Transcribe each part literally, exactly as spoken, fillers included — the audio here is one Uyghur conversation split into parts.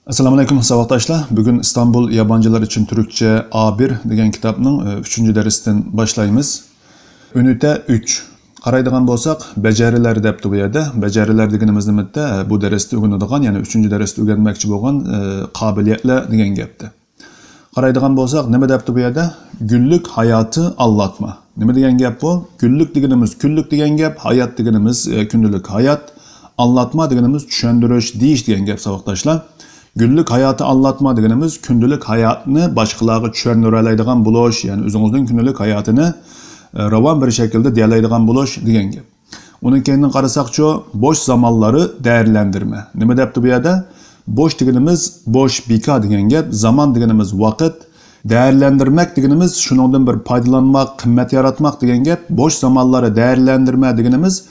ئەسسالامۇ ئەلەيكۇم، ساۋاقداشلار. بۈگۈن ئىستانبۇل يابانچىلار ئۈچۈن تۈركچە ئا بىر دېگەن كىتابنىڭ، ئە، ئۈچىنچى دەرسىدىن باشلايمىز. ئۈنىتە ئۈچ. قارايدىغان بولساق، بەجەرىلەر دەپتۇ بۇ يەردە. بەجەرىلەر دېگىنىمىز نېمىدە؟ بۇ دەرستە ئۆگىنىدىغان، يەنى ئۈچىنچى دەرستە ئۆگەنمەكچى بولغان، ئە، قابىلىيەتلەر دېگەن گەپتە. قارايدىغان بولساق، نېمە دەپتۇ بۇ يەردە؟ گۈنلۈك ھاياتى ئاڭلاتما. نېمە دېگەن گەپ بۇ؟ گۈنلۈك دېگىنىمىز كۈنلۈك دېگەن گەپ، ھايات دېگىنىمىز، ئە، كۈندىلىك ھايات، ئاڭلاتما دېگىنىمىز چۈشەندۈرۈش، دېيىش دېگەن گەپ، ساۋاقداشلار. گۈنلۈك ھاياتى ئاڭلاتما دېگىنىمىز كۈندىلىك ھاياتنى باشقىلارغا چۈشەندۈرەلەيدىغان بولۇش، يەنى ئۆزىڭىزنىڭ كۈندىلىك ھاياتىنى، ئە، راۋان بىر شەكىلدە دېيەلەيدىغان بولۇش دېگەن گەپ. ئۇنىڭ كەينىدىن قارىساقچۇ، بوش زامانلارنى دەرىلەندۈرمە. نېمە دەپتۇ بۇ يەردە؟ بوش دېگىنىمىز بوش، بىكار دېگەن گەپ، زامان دېگىنىمىز ۋاقىت، دەرىلەندۈرمەك دېگىنىمىز شۇنىڭدىن بىر پايدىلانماق، قىممەت ياراتماق دېگەن گەپ. بوش زامانلارنى دەرىلەندۈرمە دېگىنىمىز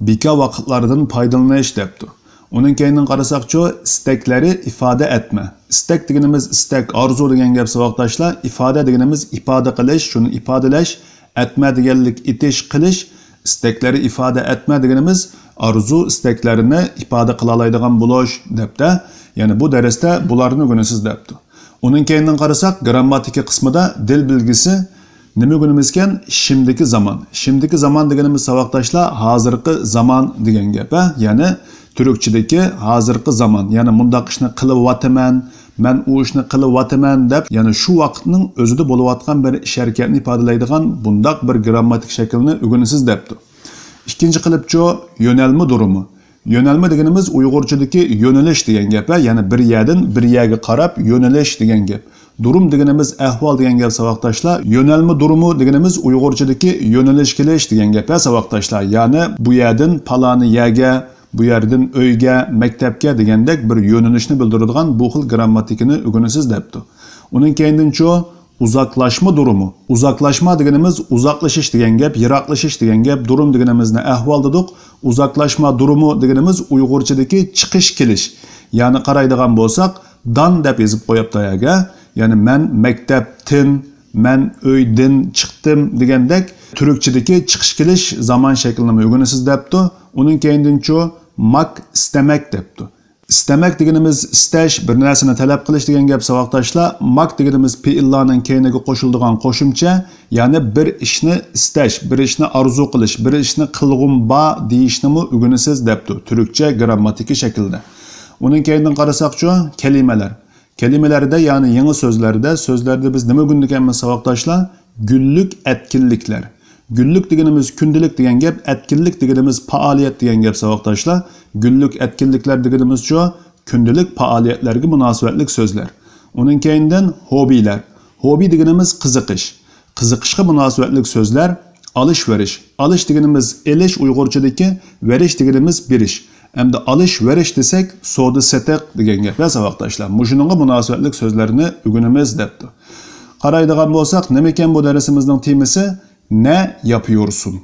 بىكار ۋاقىتلاردىن پايدىلىنىش دەپتۇ. ئۇنىڭ كەينىدىن قارىساقچۇ، ئىستەكلەرنى ئىپادە ئەتمە. ئىستەك دېگىنىمىز ئىستەك، ئارزۇ دېگەن گەپ، ساۋاقداشلار. ئىپادە دېگىنىمىز ئىپادە قىلىش، شۇنى ئىپادىلەش. ئەتمە دېگەنلىك ئېتىش، قىلىش. ئىستەكلەرنى ئىپادە ئەتمە دېگىنىمىز ئارزۇ، ئىستەكلەرنى ئىپادە قىلالايدىغان بولۇش دەپتە. يەنى بۇ دەرستە بۇلارنى ئۆگىنىسىز دەپتۇ. ئۇنىڭ كەينىدىن قارىساق، گرامماتىكا قىسمىدا دىل بىلگۈسى نېمە ئۆگىنىمىزكەن؟ شىمدىكى زامان. شىمدىكى زامان دېگىنىمىز، ساۋاقداشلار، ھازىرقى زامان دېگەن گەپ، ھە؟ يەنى تۈركچىدىكى ھازىرقى زامان، يەنى مۇنداق ئىشنى قىلىۋاتىمەن، مەن ئۇ ئىشنى قىلىۋاتىمەن دەپ، يەنى شۇ ۋاقىتنىڭ ئۆزىدە بولۇۋاتقان بىر ئىش ھەرىكەتنى ئىپادىلەيدىغان بۇنداق بىر گرامماتىك شەكىلنى ئۆگىنىسىز دەپتۇ. ئىككىنچى قېلىپچۇ، يۆنەلمە دۇرۇمى. يۆنەلمە دېگىنىمىز ئۇيغۇرچىدىكى يۆنىلىش دېگەن گەپ، ھە؟ يەنى بىر يەردىن بىر يەرگە قاراپ يۆنىلىش دېگەن گەپ. دۇرۇم دېگىنىمىز ئەھۋال دېگەن گەپ، ساۋاقداشلار. يۆنەلمە دۇرۇمى دېگىنىمىز ئۇيغۇرچىدىكى يۆنىلىش كېلىش دېگەن گەپ، ھە، ساۋاقداشلار. يەنى بۇ يەردىن پالانى يەرگە، بۇ يەردىن ئۆيگە، مەكتەپكە دېگەندەك بىر يۆنىلىشنى بىلدۈرىدىغان بۇ خىل گرامماتىكىنى ئۆگىنىسىز دەپتۇ. ئۇنىڭ كەينىدىنچۇ، ئۇزاقلاشما دۇرۇمى. ئۇزاقلاشما دېگىنىمىز ئۇزاقلىشىش دېگەن گەپ، يىراقلىشىش دېگەن گەپ، دۇرۇم دېگىنىمىزنى ئەھۋال دېدۇق. ئۇزاقلاشما دۇرۇمى دېگىنىمىز ئۇيغۇرچىدىكى چىقىش كېلىش. يەنى قارايدىغان بولساق، دان دەپ يېزىپ قويۇپتۇ يەرگە. يەنى مەن مەكتەپتىن، مەن ئۆيدىن چىقتىم دېگەندەك تۈركچىدىكى چىقىش كېلىش زامان شەكلىنىمۇ ئۆگىنىسىز دەپتۇ. ئۇنىڭ كەينىدىنچۇ، ماك ئىستەمەك دەپتۇ. ئىستەمەك دېگىنىمىز ئىستەش، بىر نەرسىنى تەلەپ قىلىش دېگەن گەپ، ساۋاقداشلار. ماك دېگىنىمىز پېئىللارنىڭ كەينىگە قوشۇلىدىغان قوشۇمچە، يەنى بىر ئىشنى ئىستەش، بىر ئىشنى ئارزۇ قىلىش، بىر ئىشنى قىلغۇم بار دېيىشنىمۇ ئۆگىنىسىز دەپتۇ، تۈركچە گرامماتىكا شەكلىدە. ئۇنىڭ كەينىدىن قارىساقچۇ، كەلىمىلەر. كەلىمىلەردە، يەنى يېڭى سۆزلەردە، سۆزلەردە بىز نېمە ئۆگىنىدىكەنمىز، ساۋاقداشلار؟ گۈنلۈك ئەتكىنلىكلەر. گۈنلۈك دېگىنىمىز كۈندىلىك دېگەن گەپ، ئەتكىنلىك دېگىنىمىز پائالىيەت دېگەن گەپ، ساۋاقداشلار. گۈنلۈك ئەتكىنلىكلەر دېگىنىمىزچۇ؟ كۈندىلىك پائالىيەتلەرگە مۇناسىۋەتلىك سۆزلەر. ئۇنىڭ كەينىدىن ھوبىيلەر. ھوبىي دېگىنىمىز قىزىقىش. قىزىقىشقا مۇناسىۋەتلىك سۆزلەر. ئالىش-ۋېرىش. ئالىش دېگىنىمىز ئېلىش ئۇيغۇرچىدىكى، ۋېرىش دېگىنىمىز بېرىش. ئەمدى ئالىش-ۋېرىش دېسەك، سودا-سېتىق دېگەن گەپ، ھە، ساۋاقداشلار. مۇشۇنىڭغا مۇناسىۋەتلىك سۆزلەرنى ئۆگىنىمىز دەپتۇ. قارايدىغان بولساق، نېمىكەن بۇ دەرسىمىزنىڭ تېمىسى؟ نە ياپىيورسۇن؟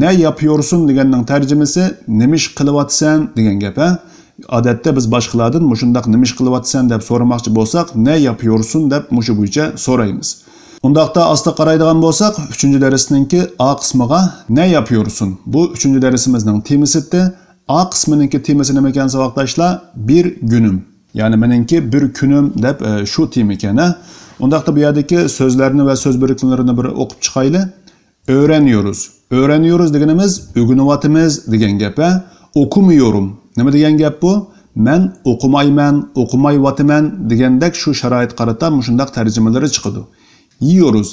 نە ياپىيورسۇن دېگەننىڭ تەرجىمىسى نېمە ئىش قىلىۋاتىسەن دېگەن گەپ، ھە؟ ئادەتتە بىز باشقىلاردىن مۇشۇنداق نېمە ئىش قىلىۋاتىسەن دەپ سورىماقچى بولساق، نە ياپىيورسۇن دەپ مۇشۇ بويىچە سورايمىز. ئۇنداقتا ئاستا قارايدىغان بولساق، ئۈچىنچى دەرسنىڭكى ئا قىسمىغا نە ياپىيورسۇن؟ بۇ ئۈچىنچى دەرسىمىزنىڭ تېمىسى ئىدى. ئا قىسمىنىڭكى تېمىسى نېمىكەن، ساۋاقداشلار؟ بىر گۈنۈم. يەنى مېنىڭكى بىر كۈنۈم دەپ، ئە، شۇ تېما ئىكەن، ھە؟ ئۇنداقتا بۇ يەردىكى سۆزلەرنى ۋە سۆز بىرىكمىلىرىنى بىر ئوقۇپ چىقايلى. ئۆرەنيورۇز. ئۆرەنيورۇز دېگىنىمىز ئۆگىنىۋاتىمىز دېگەن گەپ، ھە؟ ئوكۇمىيورۇم. نېمە دېگەن گەپ بۇ؟ مەن ئوقۇمايمەن، ئوقۇمايۋاتىمەن دېگەندەك شۇ شارائىتقا قارىتا مۇشۇنداق تەرجىمىلىرى چىقىدۇ. يىيورۇز.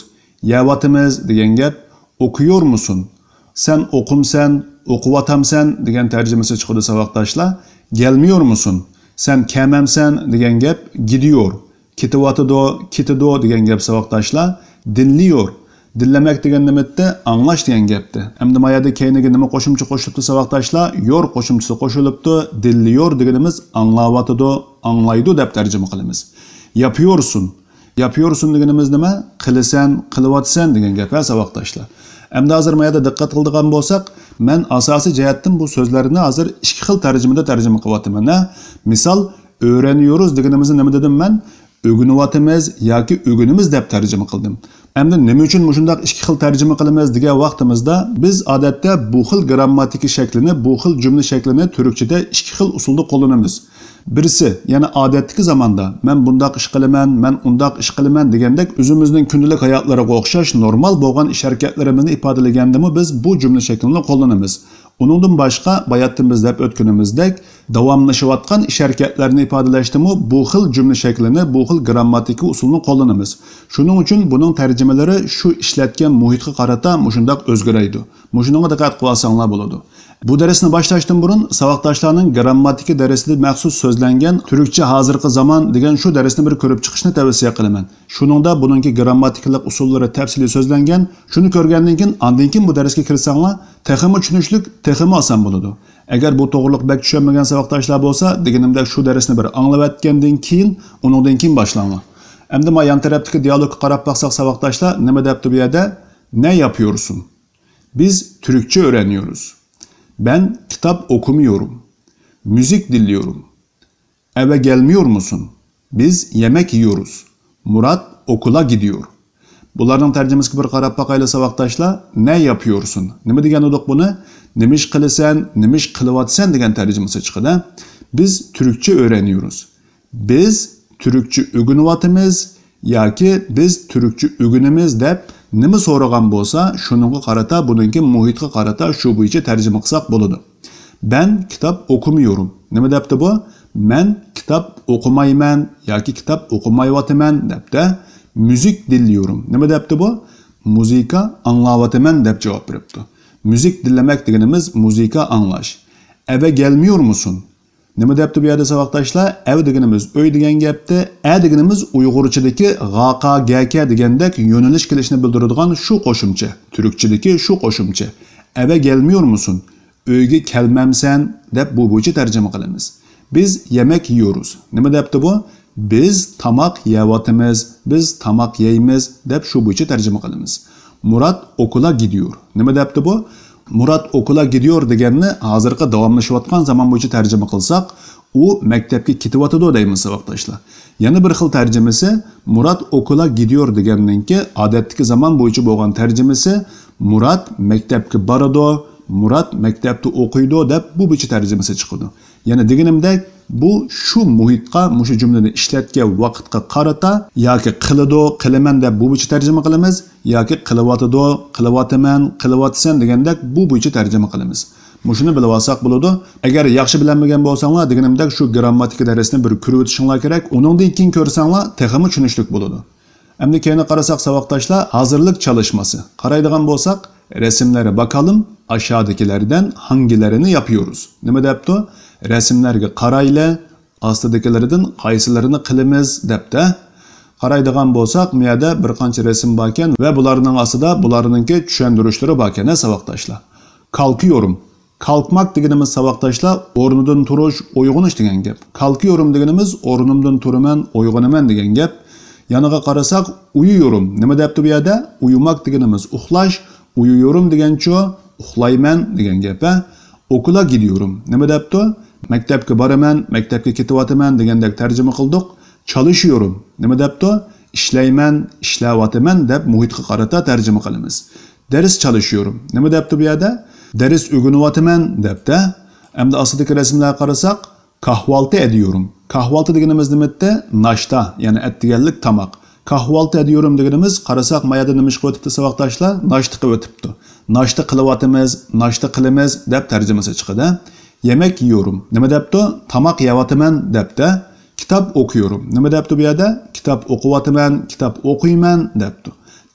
يەۋاتىمىز دېگەن گەپ. ئوكۇيورمۇسۇن؟ سەن ئوقۇمسەن، ئوقۇۋاتامسەن دېگەن تەرجىمىسى چىقىدۇ، ساۋاقداشلار. گەلمىيورمۇسۇن؟ سەن كەمەمسەن دېگەن گەپ. گىدىيور. كېتىۋاتىدۇ، كېتىدۇ دېگەن گەپ، ساۋاقداشلار. دىللىيور. دىللىمەك دېگەن نېمىتتى؟ ئاڭلاش دېگەن گەپتى. ئەمدى ما يەردە كەينىگە نېمە قوشۇمچە قوشۇلۇپتۇ، ساۋاقداشلار؟ يور قوشۇمچىسى قوشۇلۇپتۇ. دىللىيور دېگىنىمىز ئاڭلاۋاتىدۇ، ئاڭلايدۇ دەپ تەرجىمە قىلىمىز. ياپىيورسۇن. ياپىيورسۇن دېگىنىمىز نېمە؟ قىلىسەن، قىلىۋاتىسەن دېگەن گەپ، ھە، ساۋاقداشلار. ئەمدى ھازىر ما يەردە دىققەت قىلىدىغان بولساق، مەن ئاساسىي جەھەتتىن بۇ سۆزلەرنى ھازىر ئىككى خىل تەرجىمىدە تەرجىمە قىلىۋاتىمەن، ھە. مىسال، ئۆرەنيورۇز دېگىنىمىزنى نېمە دېدىم مەن؟ ئۆگىنىۋاتىمىز ياكى ئۆگىنىمىز دەپ تەرجىمە قىلدىم. ئەمدى نېمە ئۈچۈن مۇشۇنداق ئىككى خىل تەرجىمە قىلىمىز دېگەن ۋاقتىمىزدا، بىز ئادەتتە بۇ خىل گرامماتىكا شەكلىنى، بۇ خىل جۈملە شەكلىنى تۈركچىدە ئىككى خىل ئۇسۇلدا قوللىنىمىز. بىرسى، يەنى ئادەتتىكى زاماندا مەن بۇنداق ئىش قىلىمەن، مەن ئۇنداق ئىش قىلىمەن دېگەندەك ئۆزىمىزنىڭ كۈندىلىك ھاياتلىرىغا ئوخشاش نورمال بولغان ئىش ھەرىكەتلىرىمىزنى ئىپادىلىگەندىمۇ بىز بۇ جۈملە شەكلىنى قوللىنىمىز. ئۇنىڭدىن باشقا، باياتتىن بىز دەپ ئۆتكىنىمىزدەك، داۋاملىشىۋاتقان ئىش ھەرىكەتلەرنى ئىپادىلەشتىمۇ بۇ خىل جۈملە شەكلىنى، بۇ خىل گىرامماتىكا ئۇسۇلىنى قوللىنىمىز. شۇنىڭ ئۈچۈن بۇنىڭ تەرجىمىلىرى شۇ ئىشلەتكەن مۇھىتقا قارىتا مۇشۇنداق ئۆزگىرەيدۇ. مۇشۇنىڭغا دىققەت قىلىۋالساڭلار بولىدۇ. بۇ دەرسنى باشلاشتىن بۇرۇن ساۋاقداشلارنىڭ گىرامماتىكا دەرسىدە مەخسۇس سۆزلەنگەن تۈركچە ھازىرقى زامان دېگەن شۇ دەرسنى بىر كۆرۈپ چىقىشنى تەۋسىيە قىلىمەن. شۇنىڭدا بۇنىڭكى گىرامماتىكىلىق ئۇسۇللىرى تەپسىلىي سۆزلەنگەن. شۇنى كۆرگەندىن كېيىن، ئاندىن كېيىن بۇ دەرسكە كىرسەڭلار، تېخىمۇ چۈشىنىشلىك، تېخىمۇ ئاسان بولىدۇ. ئەگەر بۇ توغرىلىق بەك چۈشەنمىگەن ساۋاقداشلار بولسا، دېگىنىمدەك شۇ دەرسنى بىر ئاڭلىۋەتكەندىن كېيىن، ئۇنىڭدىن كېيىن باشلاڭلار. ئەمدى ما يان تەرەپتىكى دىيالوگقا قاراپ باقساق، ساۋاقداشلار نېمە دەپتۇ بۇ يەردە؟ Ne yapıyorsun? Biz Türkçe öğreniyoruz. Ben kitap okumuyorum. Müzik dinliyorum. Eve gelmiyor musun? Biz yemek yiyoruz. Murat okula gidiyor. بۇلارنىڭ تەرجىمىسىگە بىر قاراپ باقايلى ساۋاقداشلار. Ne yapıyorsun? نېمە دېگەن ئىدۇق بۇنى؟ نېمە ئىش قىلىسەن، نېمە ئىش قىلىۋاتىسەن دېگەن تەرجىمىسى چىقىدۇ. Biz Türkçe öğreniyoruz. بىز تۈركچە ئۆگىنىۋاتىمىز ياكى بىز تۈركچە ئۆگىنىمىز دەپ نېمە سورىغان بولسا، شۇنىڭغا قارىتا، بۇنىڭكى مۇھىتقا قارىتا شۇ بويىچە تەرجىمە قىلساق بولىدۇ. Ben kitap okumuyorum. نېمە دەپتۇ بۇ؟ مەن كىتاب ئوقۇمايمەن ياكى كىتاب ئوقۇمايۋاتىمەن دەپتە. Müzik dinliyorum. نېمە دەپتۇ بۇ؟ مۇزىكا ئاڭلاۋاتىمەن دەپ جاۋاب بېرىپتۇ. Müzik dinlemek دېگىنىمىز مۇزىكا ئاڭلاش. Eve gelmiyor musun? نېمە دەپتۇ بۇ يەردە ساۋاقداشلار؟ ئەۋ دېگىنىمىز ئۆي دېگەن گەپتە، ئە دېگىنىمىز ئۇيغۇرچىدىكى غاقا گەكە دېگەندەك يۆنىلىش كېلىشنى بىلدۈرىدىغان شۇ قوشۇمچە، تۈركچىدىكى شۇ قوشۇمچە. Eve gelmiyor musun? ئۆيگە كەلمەمسەن دەپ بۇ بويىچە تەرجىمە قىلىمىز. Biz yemek yiyoruz. نېمە دەپتۇ بۇ؟ بىز تاماق يەۋاتىمىز، بىز تاماق يەيمىز دەپ شۇ بويىچە تەرجىمە قىلىمىز. Murat okula gidiyor. نېمە دەپتۇ بۇ؟ Murat okula gidiyor دېگەننى ھازىرقى داۋاملىشىۋاتقان زامان بويىچە تەرجىمە قىلساق، ئۇ مەكتەپكە كېتىۋاتىدۇ دەيمىز ساۋاقداشلار. يەنە بىر خىل تەرجىمىسى، Murat okula gidiyor دېگەننىڭكى ئادەتتىكى زامان بويىچە بولغان تەرجىمىسى، مۇرات مەكتەپكە بارىدۇ، مۇرات مەكتەپتە ئوقۇيدۇ دەپ بۇ بويىچە تەرجىمىسى چىقىدۇ. يەنە دېگىنىمدەك، بۇ شۇ مۇھىتقا مۇشۇ جۈملىنى ئىشلەتكەن ۋاقىتقا قارىتا ياكى قىلىدۇ، قىلىمەن دەپ بۇ بويىچە تەرجىمە قىلىمىز، ياكى قىلىۋاتىدۇ، قىلىۋاتىمەن، قىلىۋاتىسەن دېگەندەك بۇ بويىچە تەرجىمە قىلىمىز. مۇشۇنى بىلىۋالساق بولىدۇ. ئەگەر ياخشى بىلەلمىگەن بولساڭلار، دېگىنىمدەك شۇ گىرامماتىكا دەرسىنى بىر كۆرۈۋېتىشىڭلار كېرەك. ئۇنىڭدىن كېيىن كۆرسەڭلار، تېخىمۇ چۈشىنىشلىك بولىدۇ. ئەمدى كەينىگە قارىساق ساۋاقداشلار، ھازىرلىق چالىشمىسى. قارايدىغان بولساق، resimlere bakalım, aşağıdakilerden hangilerini yapıyoruz? نېمە دەپتۇ؟ رەسىملەرگە قارايلى، ئاستىدىكىلىرىدىن قايسىلىرىنى قىلىمىز دەپتە. قارايدىغان بولساق، بۇ يەردە بىر قانچە رەسىم باركەن ۋە بۇلارنىڭ ئاستىدا بۇلارنىڭكى چۈشەندۈرۈشلىرى باركەن، ھە، ساۋاقداشلار. Kalkıyorum. Kalkmak دېگىنىمىز ساۋاقداشلار، ئورنىدىن تۇرۇش، ئويغىنىش دېگەن گەپ. Kalkıyorum دېگىنىمىز ئورنۇمدىن تۇرىمەن، ئويغىنىمەن دېگەن گەپ. يانىغا قارىساق، uyuyorum. نېمە دەپتۇ بۇ يەردە؟ Uyumak دېگىنىمىز ئۇخلاش، uyuyorum دېگەنچۇ؟ ئۇخلايمەن دېگەن گەپ، ھە؟ Okula gidiyorum. نېمە دەپتۇ؟ مەكتەپكە بارىمەن، مەكتەپكە كېتىۋاتىمەن دېگەندەك تەرجىمە قىلدۇق. Çalışıyorum. نېمە دەپتۇ؟ ئىشلەيمەن، ئىشلەۋاتىمەن دەپ مۇھىتقا قارىتا تەرجىمە قىلىمىز. Ders çalışıyorum. نېمە دەپتۇ بۇ يەردە؟ دەرس ئۆگىنىۋاتىمەن دەپتە. ئەمدى ئاستىدىكى رەسىملەرگە قارىساق، Kahvaltı ediyorum. Kahvaltı دېگىنىمىز نېمە دەپتە؟ ناشتا، يەنى ئەتىگەنلىك تاماق. Kahvaltı ediyorum دېگىنىمىز، قارىساق، ما يەردە نېمە ئىش قىلىۋېتىپتۇ ساۋاقداشلار؟ ناشتا قىلىۋېتىپتۇ. ناشتا قىلىۋاتىمىز، ناشتا قىلىمىز دەپ تەرجىمىسى چىقىدۇ. Yemek yiyorum. نېمە دەپتۇ؟ تاماق يەۋاتىمەن دەپتە. Kitap okuyorum. نېمە دەپتۇ بۇ يەردە؟ كىتاب ئوقۇۋاتىمەن، كىتاب ئوقۇيمەن دەپتۇ.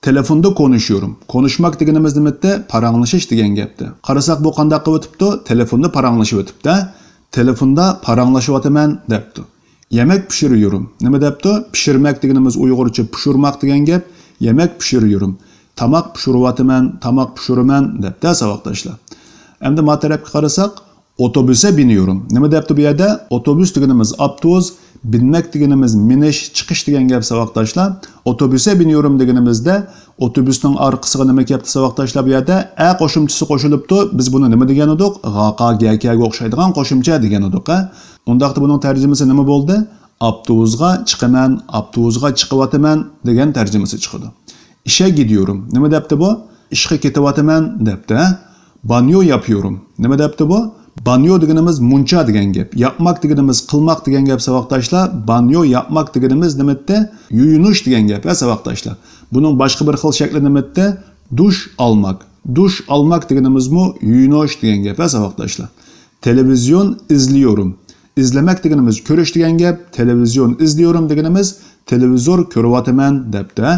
Telefonda konuşuyorum. Konuşmak دېگىنىمىز نېمە دەپتە؟ پاراڭلىشىش دېگەن گەپتە. قارىساق، بۇ قانداق قىلىۋېتىپتۇ؟ تېلېفوندا پاراڭلىشىۋېتىپتە. تېلېفوندا پاراڭلىشىۋاتىمەن دەپتۇ. Yemek pişiriyorum. نېمە دەپتۇ؟ پىشۇرماك دېگىنىمىز ئۇيغۇرچە پىشۇرماق دېگەن گەپ. Yemek pişiriyorum. تاماق پىشۇرۇۋاتىمەن، تاماق پىشۇرىمەن دەپتە ساۋاقداشلار. ئەمدى ما تەرەپكە قارىساق، Otobüse biniyorum. نېمە دەپتۇ بۇ يەردە؟ ئوتوبۇس دېگىنىمىز ئاپتوبۇس، بىنمەك دېگىنىمىز مېنىش، چىقىش دېگەن گەپ ساۋاقداشلار. Otobüse biniyorum دېگىنىمىزدە ئوتوبۇسنىڭ ئارقىسىغا نېمە كەپتۇ ساۋاقداشلار بۇ يەردە؟ ئە قوشۇمچىسى قوشۇلۇپتۇ. بىز بۇنى نېمە دېگەن ئىدۇق؟ غاقا گەكەگە ئوخشايدىغان قوشۇمچە دېگەن ئىدۇق، ھە؟ ئۇنداقتا بۇنىڭ تەرجىمىسى نېمە بولدى؟ ئاپتوبۇسقا چىقىمەن، ئاپتوبۇسقا چىقىۋاتىمەن دېگەن تەرجىمىسى چىقىدۇ. İşe gidiyorum. نېمە دەپتۇ بۇ؟ ئىشقا كېتىۋاتىمەن دەپتۇ، ھە؟ Banyo yapıyorum. نېمە دەپتۇ بۇ؟ بانيو دېگىنىمىز مۇنچا دېگەن گەپ. ياپماك دېگىنىمىز قىلماق دېگەن گەپ، ساۋاقداشلار. بانيو ياپماك دېگىنىمىز نېمە ئىدى؟ يۇيۇنۇش دېگەن گەپ، ھە، ساۋاقداشلار. بۇنىڭ باشقا بىر خىل شەكلى نېمە ئىدى؟ دۇش ئالماك. دۇش ئالماك دېگىنىمىزمۇ يۇيۇنۇش دېگەن گەپ، ھە، ساۋاقداشلار. تېلېۋىزيون ئىزلىيورۇم. ئىزلىمەك دېگىنىمىز كۆرۈش دېگەن گەپ. تېلېۋىزيون ئىزلىيورۇم دېگىنىمىز تېلېۋىزور كۆرۈۋاتىمەن دەپتۇ.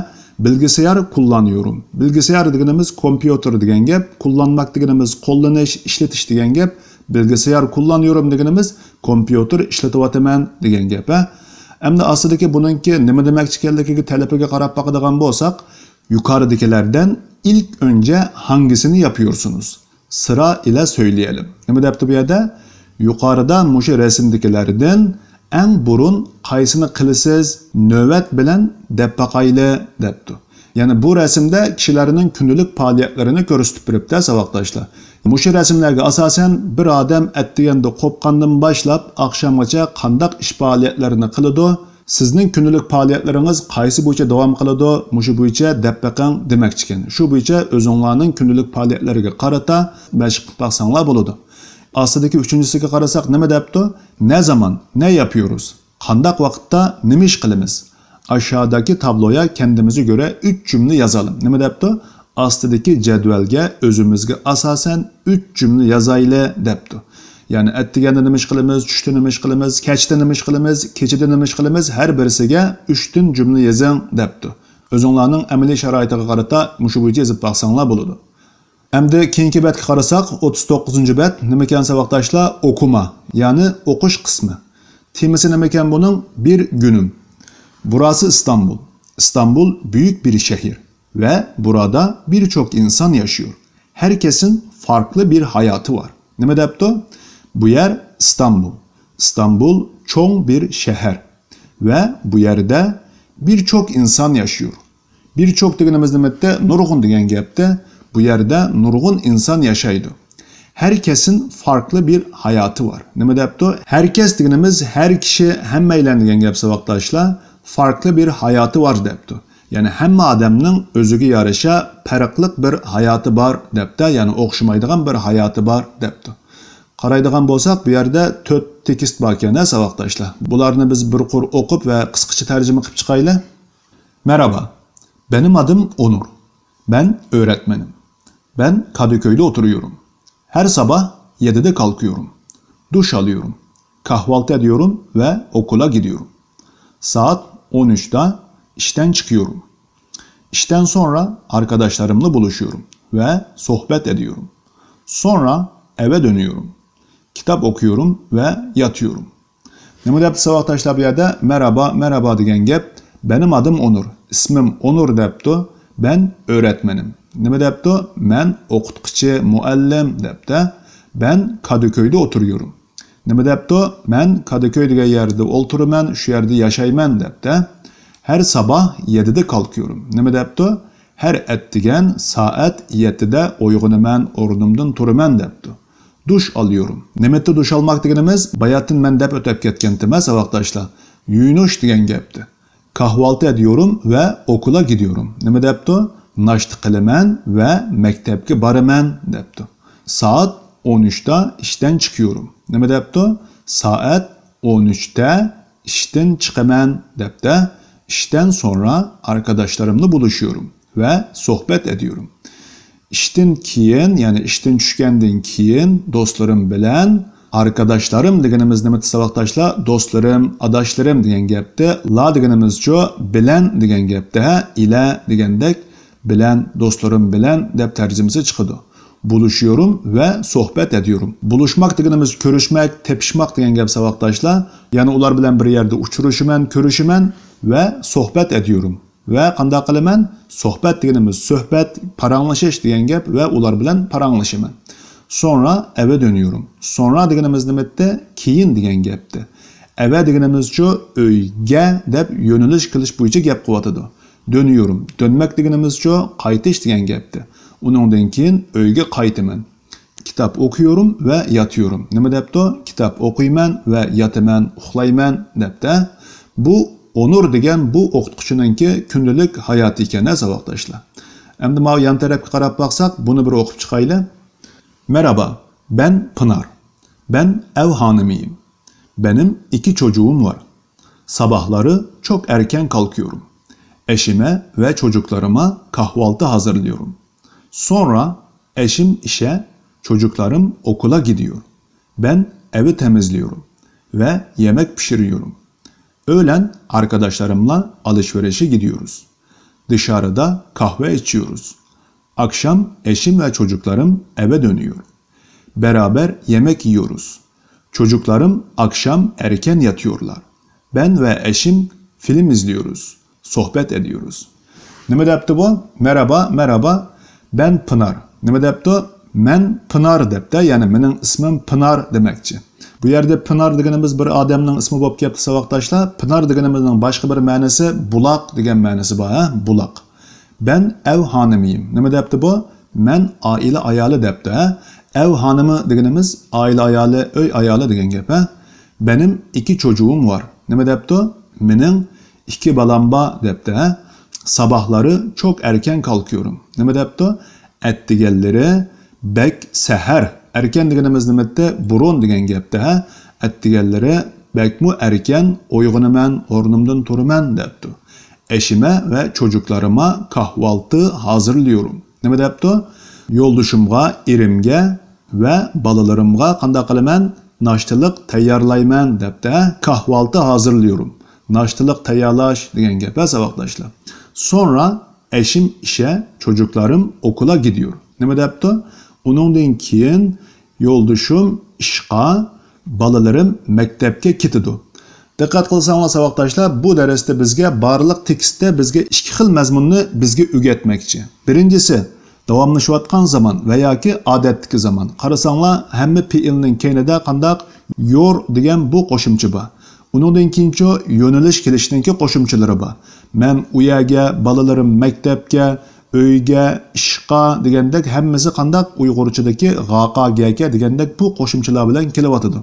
بىلگىسايار كۇللانىيورۇم. بىلگىسايار دېگىنىمىز كومپيۇتېر دېگەن گەپ. كۇللانماك دېگىنىمىز قوللىنىش، ئىشلىتىش دېگەن گەپ. بىلگىسايار كۇللانىيورۇم دېگىنىمىز كومپيۇتېر ئىشلىتىۋاتىمەن دېگەن گەپ، ھە. ئەمدى ئاستىدىكى بۇنىڭكى نېمە دېمەكچى ئىكەنلىكىگە تەلىپىگە قاراپ باقىدىغان بولساق، يۇقارىدىكىلەردىن ilk önce hangisini yapıyorsunuz? Sıra ile söyleyelim. نېمە دەپتۇ بۇ يەردە؟ يۇقارىدا مۇشۇ رەسىمدىكىلەردىن ئەڭ بۇرۇن قايسىنى قىلىسىز؟ نۆۋەت بىلەن دەپ باقايلى، دەپتۇ. يەنى بۇ رەسىمدە كىشىلەرنىڭ كۈندىلىك پائالىيەتلىرىنى كۆرسىتىپ بېرىپتۇ، ساۋاقداشلار. مۇشۇ رەسىملەرگە ئاساسەن بىر ئادەم ئەتىگەندە قوپقاندىن باشلاپ ئاخشامغىچە قانداق ئىش پائالىيەتلىرىنى قىلىدۇ؟ سىزنىڭ كۈندىلىك پائالىيەتلىرىڭىز قايسى بويىچە داۋام قىلىدۇ؟ مۇشۇ بويىچە دەپ بېقىڭ دېمەكچىكەن. شۇ بويىچە ئۆزۈڭلارنىڭ كۈندىلىك پائالىيەتلىرىگە قارىتا مەشىق قىلىپ باقساڭلار بولىدۇ. ئاستىدىكى ئۈچىنچىسىگە قارىساق نېمە دەپتۇ؟ Ne zaman, ne yapıyoruz? قانداق ۋاقىتتا نېمە ئىش قىلىمىز؟ Aşağıdaki tabloya kendimize göre üç cümle yazalım. نېمە دەپتۇ؟ ئاستىدىكى جەدۋەلگە ئۆزىمىزگە ئاساسەن ئۈچ جۈملە يازايلى دەپتۇ. يەنى ئەتىگەندە نېمە ئىش قىلىمىز، چۈشتە نېمە ئىش قىلىمىز، كەچتە نېمە ئىش قىلىمىز، كېچىدە نېمە ئىش قىلىمىز، ھەر بىرسىگە ئۈچتىن جۈملە يېزىڭ دەپتۇ. ئۆزۈڭلارنىڭ ئەمەلىي شارائىتىغا قارىتا مۇشۇ بويىچە يېزىپ باقساڭلار بولىدۇ. ئەمدى كېيىنكى بەتكە قارىساق، ئوتتۇز توققۇزىنچى بەت نېمىكەن ساۋاقداشلار؟ ئوقۇما، يەنى ئوقۇش قىسمى. تېمىسى نېمىكەن بۇنىڭ؟ بىر گۈنۈم. Burası İstanbul. İstanbul büyük bir şehir ve burada birçok insan yaşıyor. Herkesin farklı bir hayatı var. نېمە دەپتۇ؟ بۇ يەر ئىستانبۇل. ئىستانبۇل چوڭ بىر شەھەر. Ve bu yerde birçok insan yaşıyor. Birçok دېگىنىمىز نېمە دەپتۇ؟ نۇرغۇن دېگەن گەپتە. Bu yerde nurgun insan yaşaydı. Herkesin farklı bir hayatı var. نېمە دەپتۇ؟ Herkes دېگىنىمىز ھەر كىشى، ھەممەيلەن دېگەن گەپ ساۋاقداشلار. Farklı bir hayatı var دەپتۇ. يەنى ھەممە ئادەمنىڭ ئۆزىگە يارىشا پەرقلىق بىر ھاياتى بار دەپتە، يەنى ئوخشىمايدىغان بىر ھاياتى بار دەپتۇ. قارايدىغان بولساق، بۇ يەردە تۆت تېكىست باركەن ھە ساۋاقداشلار. بۇلارنى بىز بىر قۇر ئوقۇپ ۋە قىسقىچە تەرجىمە قىلىپ چىقايلى. Merhaba, benim adım Onur. Ben öğretmenim. Ben Kadıköy'de oturuyorum. Her sabah yedide kalkıyorum. Duş alıyorum. Kahvaltı ediyorum ve okula gidiyorum. Saat on üçte işten çıkıyorum. İşten sonra arkadaşlarımla buluşuyorum ve sohbet ediyorum. Sonra eve dönüyorum. Kitap okuyorum ve yatıyorum. نېمە دەپتۇ ساۋاقداشلار بۇ يەردە؟ مەرھابا، مەرھابا دېگەن گەپ. Benim adım Onur. ئىسمىم ئونۇر دەپتۇ. Ben öğretmenim. نېمە دەپتۇ؟ مەن ئوقۇتقۇچى، مۇئەللىم دەپتۇ. Ben Kadıköy'de oturuyorum. نېمە دەپتۇ؟ مەن كادىكۆي دېگەن يەردە ئولتۇرىمەن، شۇ يەردە ياشايمەن دەپتۇ. Her sabah yedide kalkıyorum. نېمە دەپتۇ؟ ھەر ئەتىگەن سائەت يەتتىدە ئويغىنىمەن، ئورنۇمدىن تۇرىمەن دەپتۇ. Duş alıyorum. نېمىتى دۇش ئالماق دېگىنىمىز؟ باياتىن مەن دەپ ئۆتۈپ كەتكەنتىم ھە ساۋاقداشلار. يۇيۇنۇش دېگەن گەپتى. Kahvaltı ediyorum ve okula gidiyorum. نېمە دەپتۇ؟ ناشتا قىلىمەن ۋە مەكتەپكە بارىمەن دەپتۇ. Saat on üçte işten çıkıyorum. نېمە دەپتۇ؟ سائەت ئون ئۈچتە ئىشتىن چىقىمەن دەپتۇ. İşten sonra arkadaşlarımla buluşuyorum ve sohbet ediyorum. ئىشتىن كېيىن، يەنى ئىشتىن چۈشكەندىن كېيىن دوستلىرىم بىلەن، ئاركاداشلارىم دېگىنىمىز نېمە ساۋاقداشلار؟ دوستلىرىم، ئاداشلىرىم دېگەن گەپتە. لا دېگىنىمىزچۇ؟ بىلەن دېگەن گەپتە ھە، ئىلە دېگەندەك. بىلەن، دوستلىرىم بىلەن دەپ تەرجىمىسى چىقىدۇ. Buluşuyorum ve sohbet ediyorum. بۇلۇشماق دېگىنىمىز كۆرۈشمەك، تېپىشماق دېگەن گەپ ساۋاقداشلار. يەنى ئۇلار بىلەن بىر يەردە ئۇچرىشىمەن، كۆرۈشىمەن ۋە سوھبەت ئېدىيورۇم. ۋە قانداق قىلىمەن؟ سوھبەت دېگىنىمىز سۆھبەت، پاراڭلىشىش دېگەن گەپ ۋە ئۇلار بىلەن پاراڭلىشىمەن. سونرا ئەۋە دۆنىيورۇم. سونرا دېگىنىمىز نېمە ئىدى؟ كېيىن دېگەن گەپتى. ئەۋە دېگىنىمىزچۇ ئۆيگە دەپ يۆنىلىش قىلىش بويىچە گەپ قىلىۋاتىدۇ. دۆنىيورۇم. دۆنمەك دېگىنىمىزچۇ قايتىش دېگەن گەپتى. ئۇنىڭدىن كېيىن ئۆيگە قايتىمەن. كىتاب ئوقۇيورۇم ۋە ياتىيورۇم. نېمە دەپتۇ؟ كىتاب ئوقۇيمەن ۋە ياتىمەن، ئۇخلايمەن دەپتە. بۇ ئونۇر دېگەن بۇ ئوقۇتقۇچىنىڭكى كۈندىلىك ھاياتى ئىكەن ھە ساۋاقداشلار. ئەمدى ماۋۇ يان تەرەپكە قاراپ باقساق، بۇنى بىر ئوقۇپ چىقايلى. Merhaba, ben Pınar. Ben ev hanımıyım. Benim iki çocuğum var. Sabahları çok erken kalkıyorum. Eşime ve çocuklarıma kahvaltı hazırlıyorum. Sonra eşim işe, çocuklarım okula gidiyor. Ben evi temizliyorum ve yemek pişiriyorum. Öğlen arkadaşlarımla alışverişe gidiyoruz. Dışarıda kahve içiyoruz. Akşam eşim ve çocuklarım eve dönüyor. Beraber yemek yiyoruz. Çocuklarım akşam erken yatıyorlar. Ben ve eşim film izliyoruz. Sohbet ediyoruz. Nima debdi bu? Merhaba, merhaba. Ben Pınar. Nima debdi? Men Pınar debdi, ya'ni mening ismim Pınar demekçi. Bu yerde Pınar deganimiz bir odamning ismi bo'lib kelibdi, saboqdoshlar. Pınar deganimizning boshqa bir ma'nosi buloq degan ma'nosi bor, ha? Buloq. Ben ev hanımıyım. Nima debdi bu? Men oila ayoli debdi, ha? Ev hanımı deganimiz oila ayoli, uy ayoli degan gap, ha? Benim iki çocuğum var. Nima debdi? Mening ikki balam bor debdi, ha? Sabahları çok erken kalkıyorum. Nima debdi? Attiganlari bek sahar. Erken deganimiz nima debdi? Burun degan gapdi, ha? Attiganlari bekmu erken uyg'onaman, o'rnimdan turaman debdi. Eşime ve çocuklarıma kahvaltı hazırlıyorum. Nima debdi? Yo'ldoshimga, erimga va bolalarımga qanday qilaman? Noshtalık tayyorlayman debdi. Kahvaltı hazırlıyorum. Noshtalık tayyorlash degan gap, ha, saboqdoshlar. Sonra eşim işe, çocuklarım okula gidiyor. Nima debdi? Uningdan keyin yo'ldoshim ishga, bolalarim maktabga ketadi. Diqqat qilsanglar, saboqdoshlar, bu darsda bizga barliq tekstda bizga ikki xil mazmunni bizga o'rgatmoqchi. Birinchisi, davomlashayotgan zamon va yoki odatdagi zamon. Qarasanglar, hamma fe'lning keynida qandoq? Your degan bu qo'shimcha bor. Uningdan keyinchi yo'nalish kelishniki qo'shimchalari bor. Men u yerga, bolalarim maktabga, uyga, ishga degandek hammasi qandoq? Uyg'urchadagi g'aqa, gaka degandek bu qo'shimchalar bilan kelyotadi.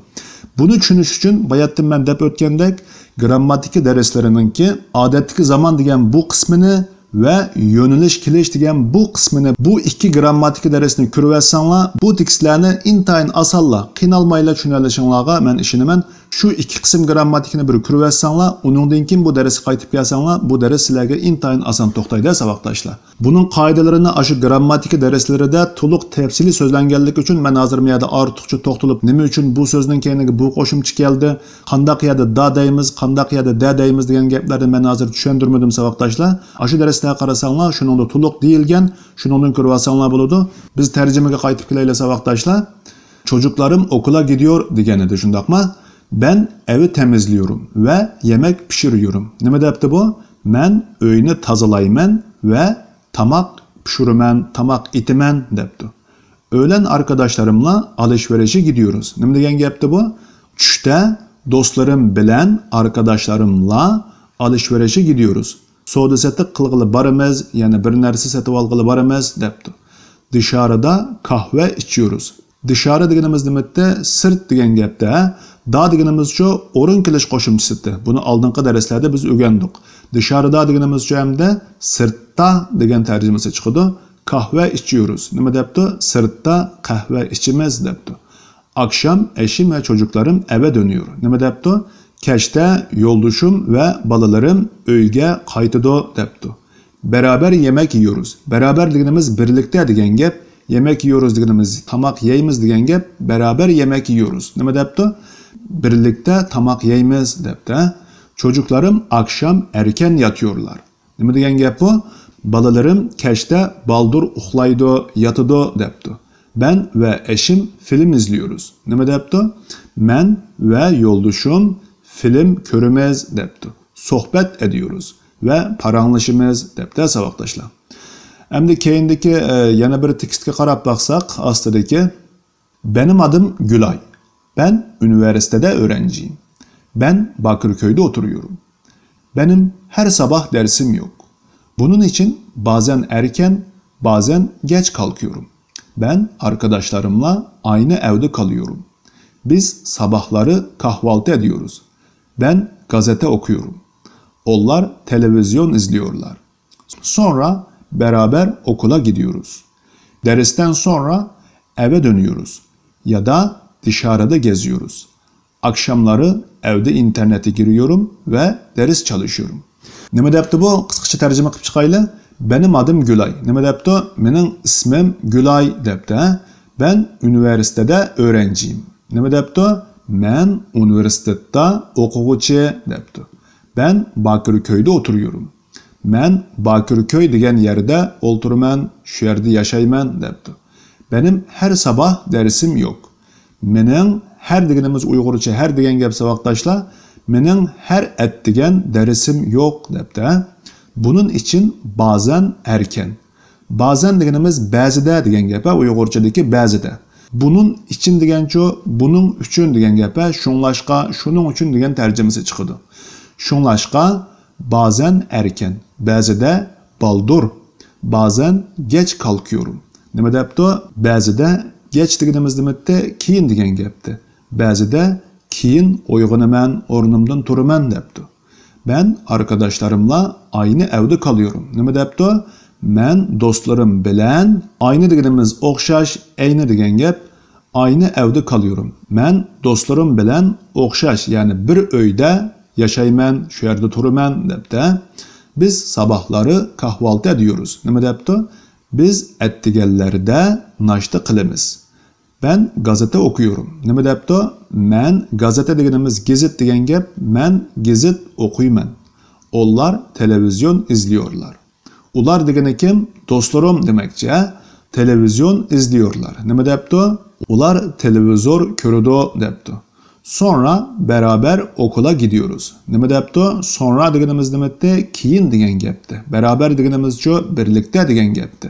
Buni tushunish uchun bayatda men deb o'tgandek, grammatika darslarininki odatdagi zamon degan bu qismini va yo'nalish kelish degan bu qismini, bu ikki grammatika darsini ko'rib olsanglar, bu tekstlarni intayin osonla, qiynalmayla tushunalishinglarga men ishonaman. Shu ikki qism grammatikani bir ko'rib olsanglar, uningdan keyin bu darsga qaytib kelsanglar, bu dars sizlarga intayin oson to'xtaydi, saboqdoshlar. Buning qoidalarini ashu grammatika darslarida to'liq tafsiliy so'zlanganligi uchun men hozir bu yerda ortiqcha to'xtalib, nima uchun bu so'zning keyiniga bu qo'shimcha keldi, qandoq yerda da deymiz, qandoq yerda da deymiz degan gaplarni men hozir tushuntirmadim, saboqdoshlar. Ashu darslarga qarasanglar, shuningda to'liq deyilgan, shuningdan ko'rib olsanglar bo'ladi. Biz tarjimaga qaytib kelaylik, saboqdoshlar. Çocuklarım okula gidiyor degen edi, shundoqmi? Ben evi temizliyorum ve yemek pişiriyorum. Nima debdi bu? Men uyni tozalayman va tomoq pishiraman, tomoq etaman debdi. Öğlen arkadaşlarımla alışverişe gidiyoruz. Nima degan gapdi bu? Tushda do'stlarim bilan, arkadaşlarımla alışverişe gidiyoruz. Savdo sotiq qilg'ili boramiz, ya'ni bir narsa sotib olg'ili boramiz debdi. Dışarıda kahve içiyoruz. Dışarı deganimiz nima debdi? Sırt degan gapda. Da deganimizcha o'rin kelish qo'shimchasi. Buni oldingi darslarda biz o'rgandik. Dışarıda deganimizcha hamda sirtda degan tarjimasi chiqadi. Kahve içiyoruz. Nima debdi? Sirtda qahva ichamiz debdi. Akşam eşim ve çocuklarım eve dönüyor. Nima debdi? Kechda yo'ldoshim va bolalarim uyga qaytadi debdi. Beraber yemek yiyoruz. Beraber deganimiz birlikda degan gap. Yemek yiyoruz deganimiz tomoq yeymiz degan gap. Beraber yemek yiyoruz. Nima debdi? Birlikda tomoq yeymiz debdi. Çocuklarım akşam erken yatıyorlar. Nima degan gap bu? Bolalarim kechda baldur uxlaydi, yotadi debdi. Ben ve eşim film izliyoruz. Nima debdi? Men va yo'ldoshim film ko'ramiz debdi. Sohbet ediyoruz va paranglashamiz debdi, saboqdoshlar. Endi keyindagi, e, yana bir tekstga qarab baqsaq, ostidagi: Benim adım Gülay. Ben üniversitede öğrenciyim. Ben Bakırköy'de oturuyorum. Benim her sabah dersim yok. Bunun için bazen erken, bazen geç kalkıyorum. Ben arkadaşlarımla aynı evde kalıyorum. Biz sabahları kahvaltı ediyoruz. Ben gazete okuyorum. Onlar televizyon izliyorlar. Sonra beraber okula gidiyoruz. Dersten sonra eve dönüyoruz. Ya da Dışarıda geziyoruz. Akşamları evde internete giriyorum ve ders çalışıyorum. نېمە دەپتۇ بۇ؟ قىسقىچە تەرجىمە قىلىپ چىقايلى. Benim adım Gülay. نېمە دەپتۇ؟ مېنىڭ ئىسمىم گۈلاي دەپتۇ. Ben üniversitede öğrenciyim. نېمە دەپتۇ؟ مەن ئۇنىۋېرسىتېتتا ئوقۇغۇچى دەپتۇ. Ben Bakırköy'de oturuyorum. مەن باكىركۆي دېگەن يەردە ئولتۇرىمەن، شۇ يەردە ياشايمەن دەپتۇ. Benim her sabah dersim yok. مېنىڭ ھەر دېگىنىمىز ئۇيغۇرچە ھەر دېگەن گەپ ساۋاقداشلار. مېنىڭ ھەر ئەتىگەن دەرسىم يوق دەپتۇ. Bunun için bazen erken. بازەن دېگىنىمىز بەزىدە دېگەن گەپ ھە، ئۇيغۇرچىدىكى بەزىدە. بۇنىڭ ئىچىن دېگەنچۇ، بۇنىڭ ئۈچۈن دېگەن گەپ ھە، شۇڭلاشقا، شۇنىڭ ئۈچۈن دېگەن تەرجىمىسى چىقىدۇ. شۇڭلاشقا، بازەن ئەركەن، بەزىدە بالدۇر، بازەن گەچ كالكىيورۇم. نېمە دەپتۇ؟ بەزىدە گەچ دېگىنىمىز نېمىتتى؟ كېيىن دېگەن گەپتى. بەزىدە كېيىن ئويغىنىمەن، ئورنۇمدىن تۇرىمەن دەپتۇ. Ben arkadaşlarımla aynı evde kalıyorum. نېمە دەپتۇ؟ مەن دوستلىرىم بىلەن، ئاينى دېگىنىمىز ئوخشاش، ئەينى دېگەن گەپ، ئاينى ئەۋدە كالىيۇرۇم. مەن دوستلىرىم بىلەن ئوخشاش، يەنى بىر ئۆيدە ياشايمەن، شۇ يەردە تۇرىمەن دەپتە. بىز ساباھلارى كاھۋالتە دېيورۇز. نېمە دەپتۇ؟ بىز ئەتىگەنلەردە ناشتا قىلىمىز. Ben gazete okuyorum. نېمە دەپتۇ؟ مەن گازېتە دېگىنىمىز گېزىت دېگەن گەپ، مەن گېزىت ئوقۇيمەن. Onlar televizyon izliyorlar. ئۇلار دېگىنى كىم؟ دوستلىرىم دېمەكچى، ھە؟ تېلېۋىزيون ئىزلىيورلار. نېمە دەپتۇ؟ ئۇلار تېلېۋىزور كۆرىدۇ دەپتۇ. Sonra beraber okula gidiyoruz. نېمە دەپتۇ؟ سونرا دېگىنىمىز نېمىتتى؟ كېيىن دېگەن گەپتى. بەرابەر دېگىنىمىزچۇ؟ بىرلىكتە دېگەن گەپتى.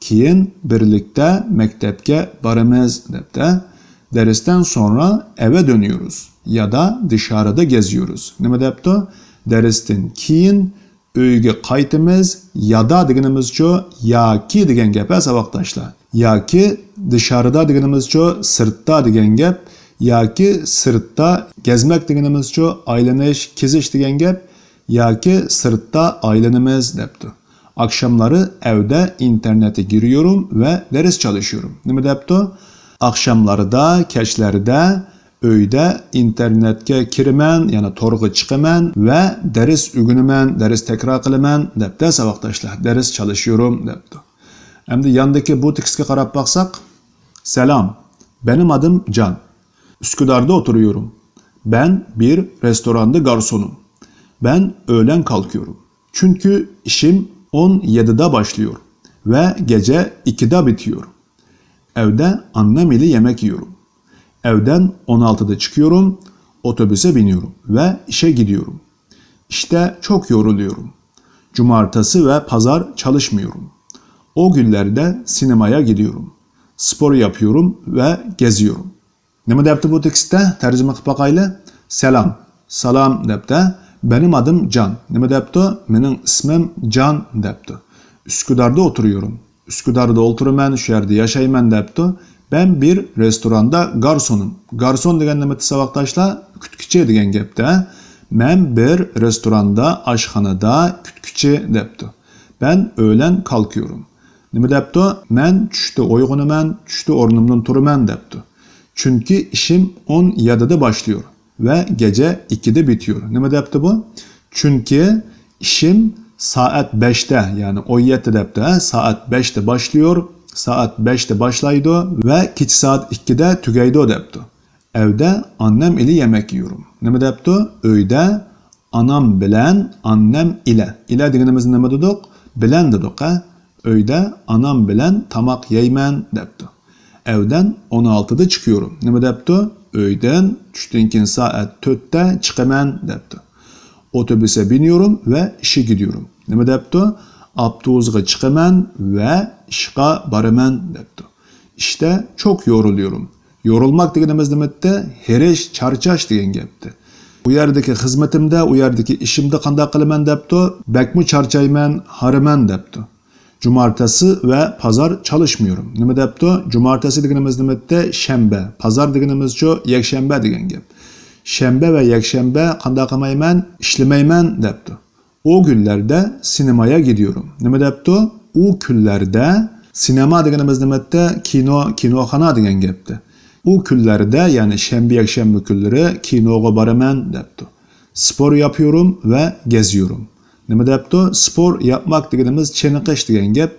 كېيىن بىرلىكتە مەكتەپكە بارىمىز دەپتە. Dersten sonra eve dönüyoruz ya da dışarıda geziyoruz. نېمە دەپتۇ؟ دەرستىن كېيىن ئۆيگە قايتىمىز، يادا دېگىنىمىزچۇ؟ ياكى دېگەن گەپ ھە ساۋاقداشلار. ياكى دىشارىدا دېگىنىمىزچۇ؟ سىرتتا دېگەن گەپ. ياكى سىرتتا گەزمەك دېگىنىمىزچۇ؟ ئايلىنىش، كېزىش دېگەن گەپ. ياكى سىرتتا ئايلىنىمىز دەپتۇ. Akşamları evde internete giriyorum ve ders çalışıyorum. نېمە دەپتۇ؟ ئاخشاملاردا، كەچلەردە ئۆيدە ئىنتېرنېتكە كىرىمەن، يەنى تورغا چىقىمەن ۋە دەرس ئۆگىنىمەن، دەرس تەكرار قىلىمەن دەپتە ساۋاقداشلار. دەرس چالىشىيورۇم دەپتۇ. ئەمدى ياندىكى بۇ تېكىستكە قاراپ باقساق، سالام، بېنىم ئادىم جان. ئۈسكۈداردا ئولتۇرۇيورۇم. بەن بىر رېستوراندا گارسونۇم. بەن ئۆلەن كالكىيورۇم. چۈنكى ئىشىم ئون يەددە باشلىيور ۋە گېجە ئىككىدە بىتىيور. ئەۋدە ئاننام ئىلى يەمەك يىيورۇم. Evden on altıda çıkıyorum, otobüse biniyorum ve işe gidiyorum. İşte çok yoruluyorum. Cumartesi ve pazar çalışmıyorum. O günlerde sinemaya gidiyorum. Spor yapıyorum ve geziyorum. نېمە دەپتۇ بۇ تېكىستتە؟ تەرجىمە قىلىپ باقايلى. سالام، سالام دەپتە. بېنىم ئادىم جان. نېمە دەپتۇ؟ مېنىڭ ئىسمىم جان دەپتۇ. ئۈسكۈداردا ئولتۇرۇيورۇم. ئۈسكۈداردا ئولتۇرىمەن، شۇ يەردە ياشايمەن دەپتۇ. بەن بىر رېستوراندا گارسونۇم. گارسون دېگەن نېمە ساۋاقداشلار؟ كۈتكۈچى دېگەن گەپتە. مەن بىر رېستوراندا، ئاشخانىدا كۈتكۈچى دەپتۇ. بەن ئۆلەن كالكىيورۇم. نېمە دەپتۇ؟ مەن چۈشتە ئويغىنىمەن، چۈشتە ئورنۇمدىن تۇرىمەن دەپتۇ. چۈنكى ئىشىم ئون يەددە باشلىيور ۋە گېجە ئىككىدە بىتىيور. نېمە دەپتۇ بۇ؟ چۈنكى ئىشىم سائەت بەشتە، يەنى ئون يەددە دەپتۇ، ھە؟ سائەت بەشتە باشلىيور، سائەت بەشتە باشلايدۇ ۋە كېچە سائەت ئىككىدە تۈگەيدۇ دەپتۇ. ئەۋدە ئاننام ئىلى يەمەك يىيورۇم. نېمە دەپتۇ؟ ئۆيدە ئانام بىلەن، ئاننام ئىلە. ئىلە دېگىنىمىز نېمە دېدۇق؟ بىلەن دېدۇق، ھە؟ ئۆيدە ئانام بىلەن تاماق يەيمەن دەپتۇ. ئەۋدەن ئون ئالتىدا چىقىيورۇم. نېمە دەپتۇ؟ ئۆيدىن چۈشتىن كېيىن سائەت تۆتتە چىقىمەن دەپتۇ. ئوتوبۇسە بىنىيورۇم ۋە ئىشە گىدىيورۇم. نېمە دەپتۇ؟ ئاپتوبۇسقا چىقىمەن ۋە ئىشقا بارىمەن دەپتۇ. ئىشتە چوك يورۇلۇيورۇم. يورۇلماق دېگىنىمىز نېمىتتى؟ ھېرىش، چارچاش دېگەن گەپتى. ئۇ يەردىكى خىزمىتىمدە، ئۇ يەردىكى ئىشىمدا قانداق قىلىمەن دەپتۇ؟ بەكمۇ چارچايمەن، ھارىمەن دەپتۇ. جۇمارتەسى ۋە پازار چالىشمىيورۇم. نېمە دەپتۇ؟ جۇمارتەسى دېگىنىمىز نېمىتتى؟ شەنبە. پازار دېگىنىمىزچۇ؟ يەكشەنبە دېگەن گەپ. شەنبە ۋە يەكشەنبە قانداق قىلمايمەن؟ ئىشلىمەيمەن دەپتۇ. ئۇ گۈنلەردە سىنېمايا گىدىيورۇم. نېمە دەپتۇ؟ ئۇ كۈنلەردە سىنېما دېگىنىمىز نېمەتتە؟ كىنو، كىنوخانا دېگەن گەپتە. ئۇ كۈنلەردە، يەنى شەنبە، يەكشەنبە كۈنلىرى كىنوغا بارىمەن دەپتۇ. Spor yapıyorum ve geziyorum. نېمە دەپتۇ؟ Spor yapmak دېگىنىمىز چېنىقىش دېگەن گەپ،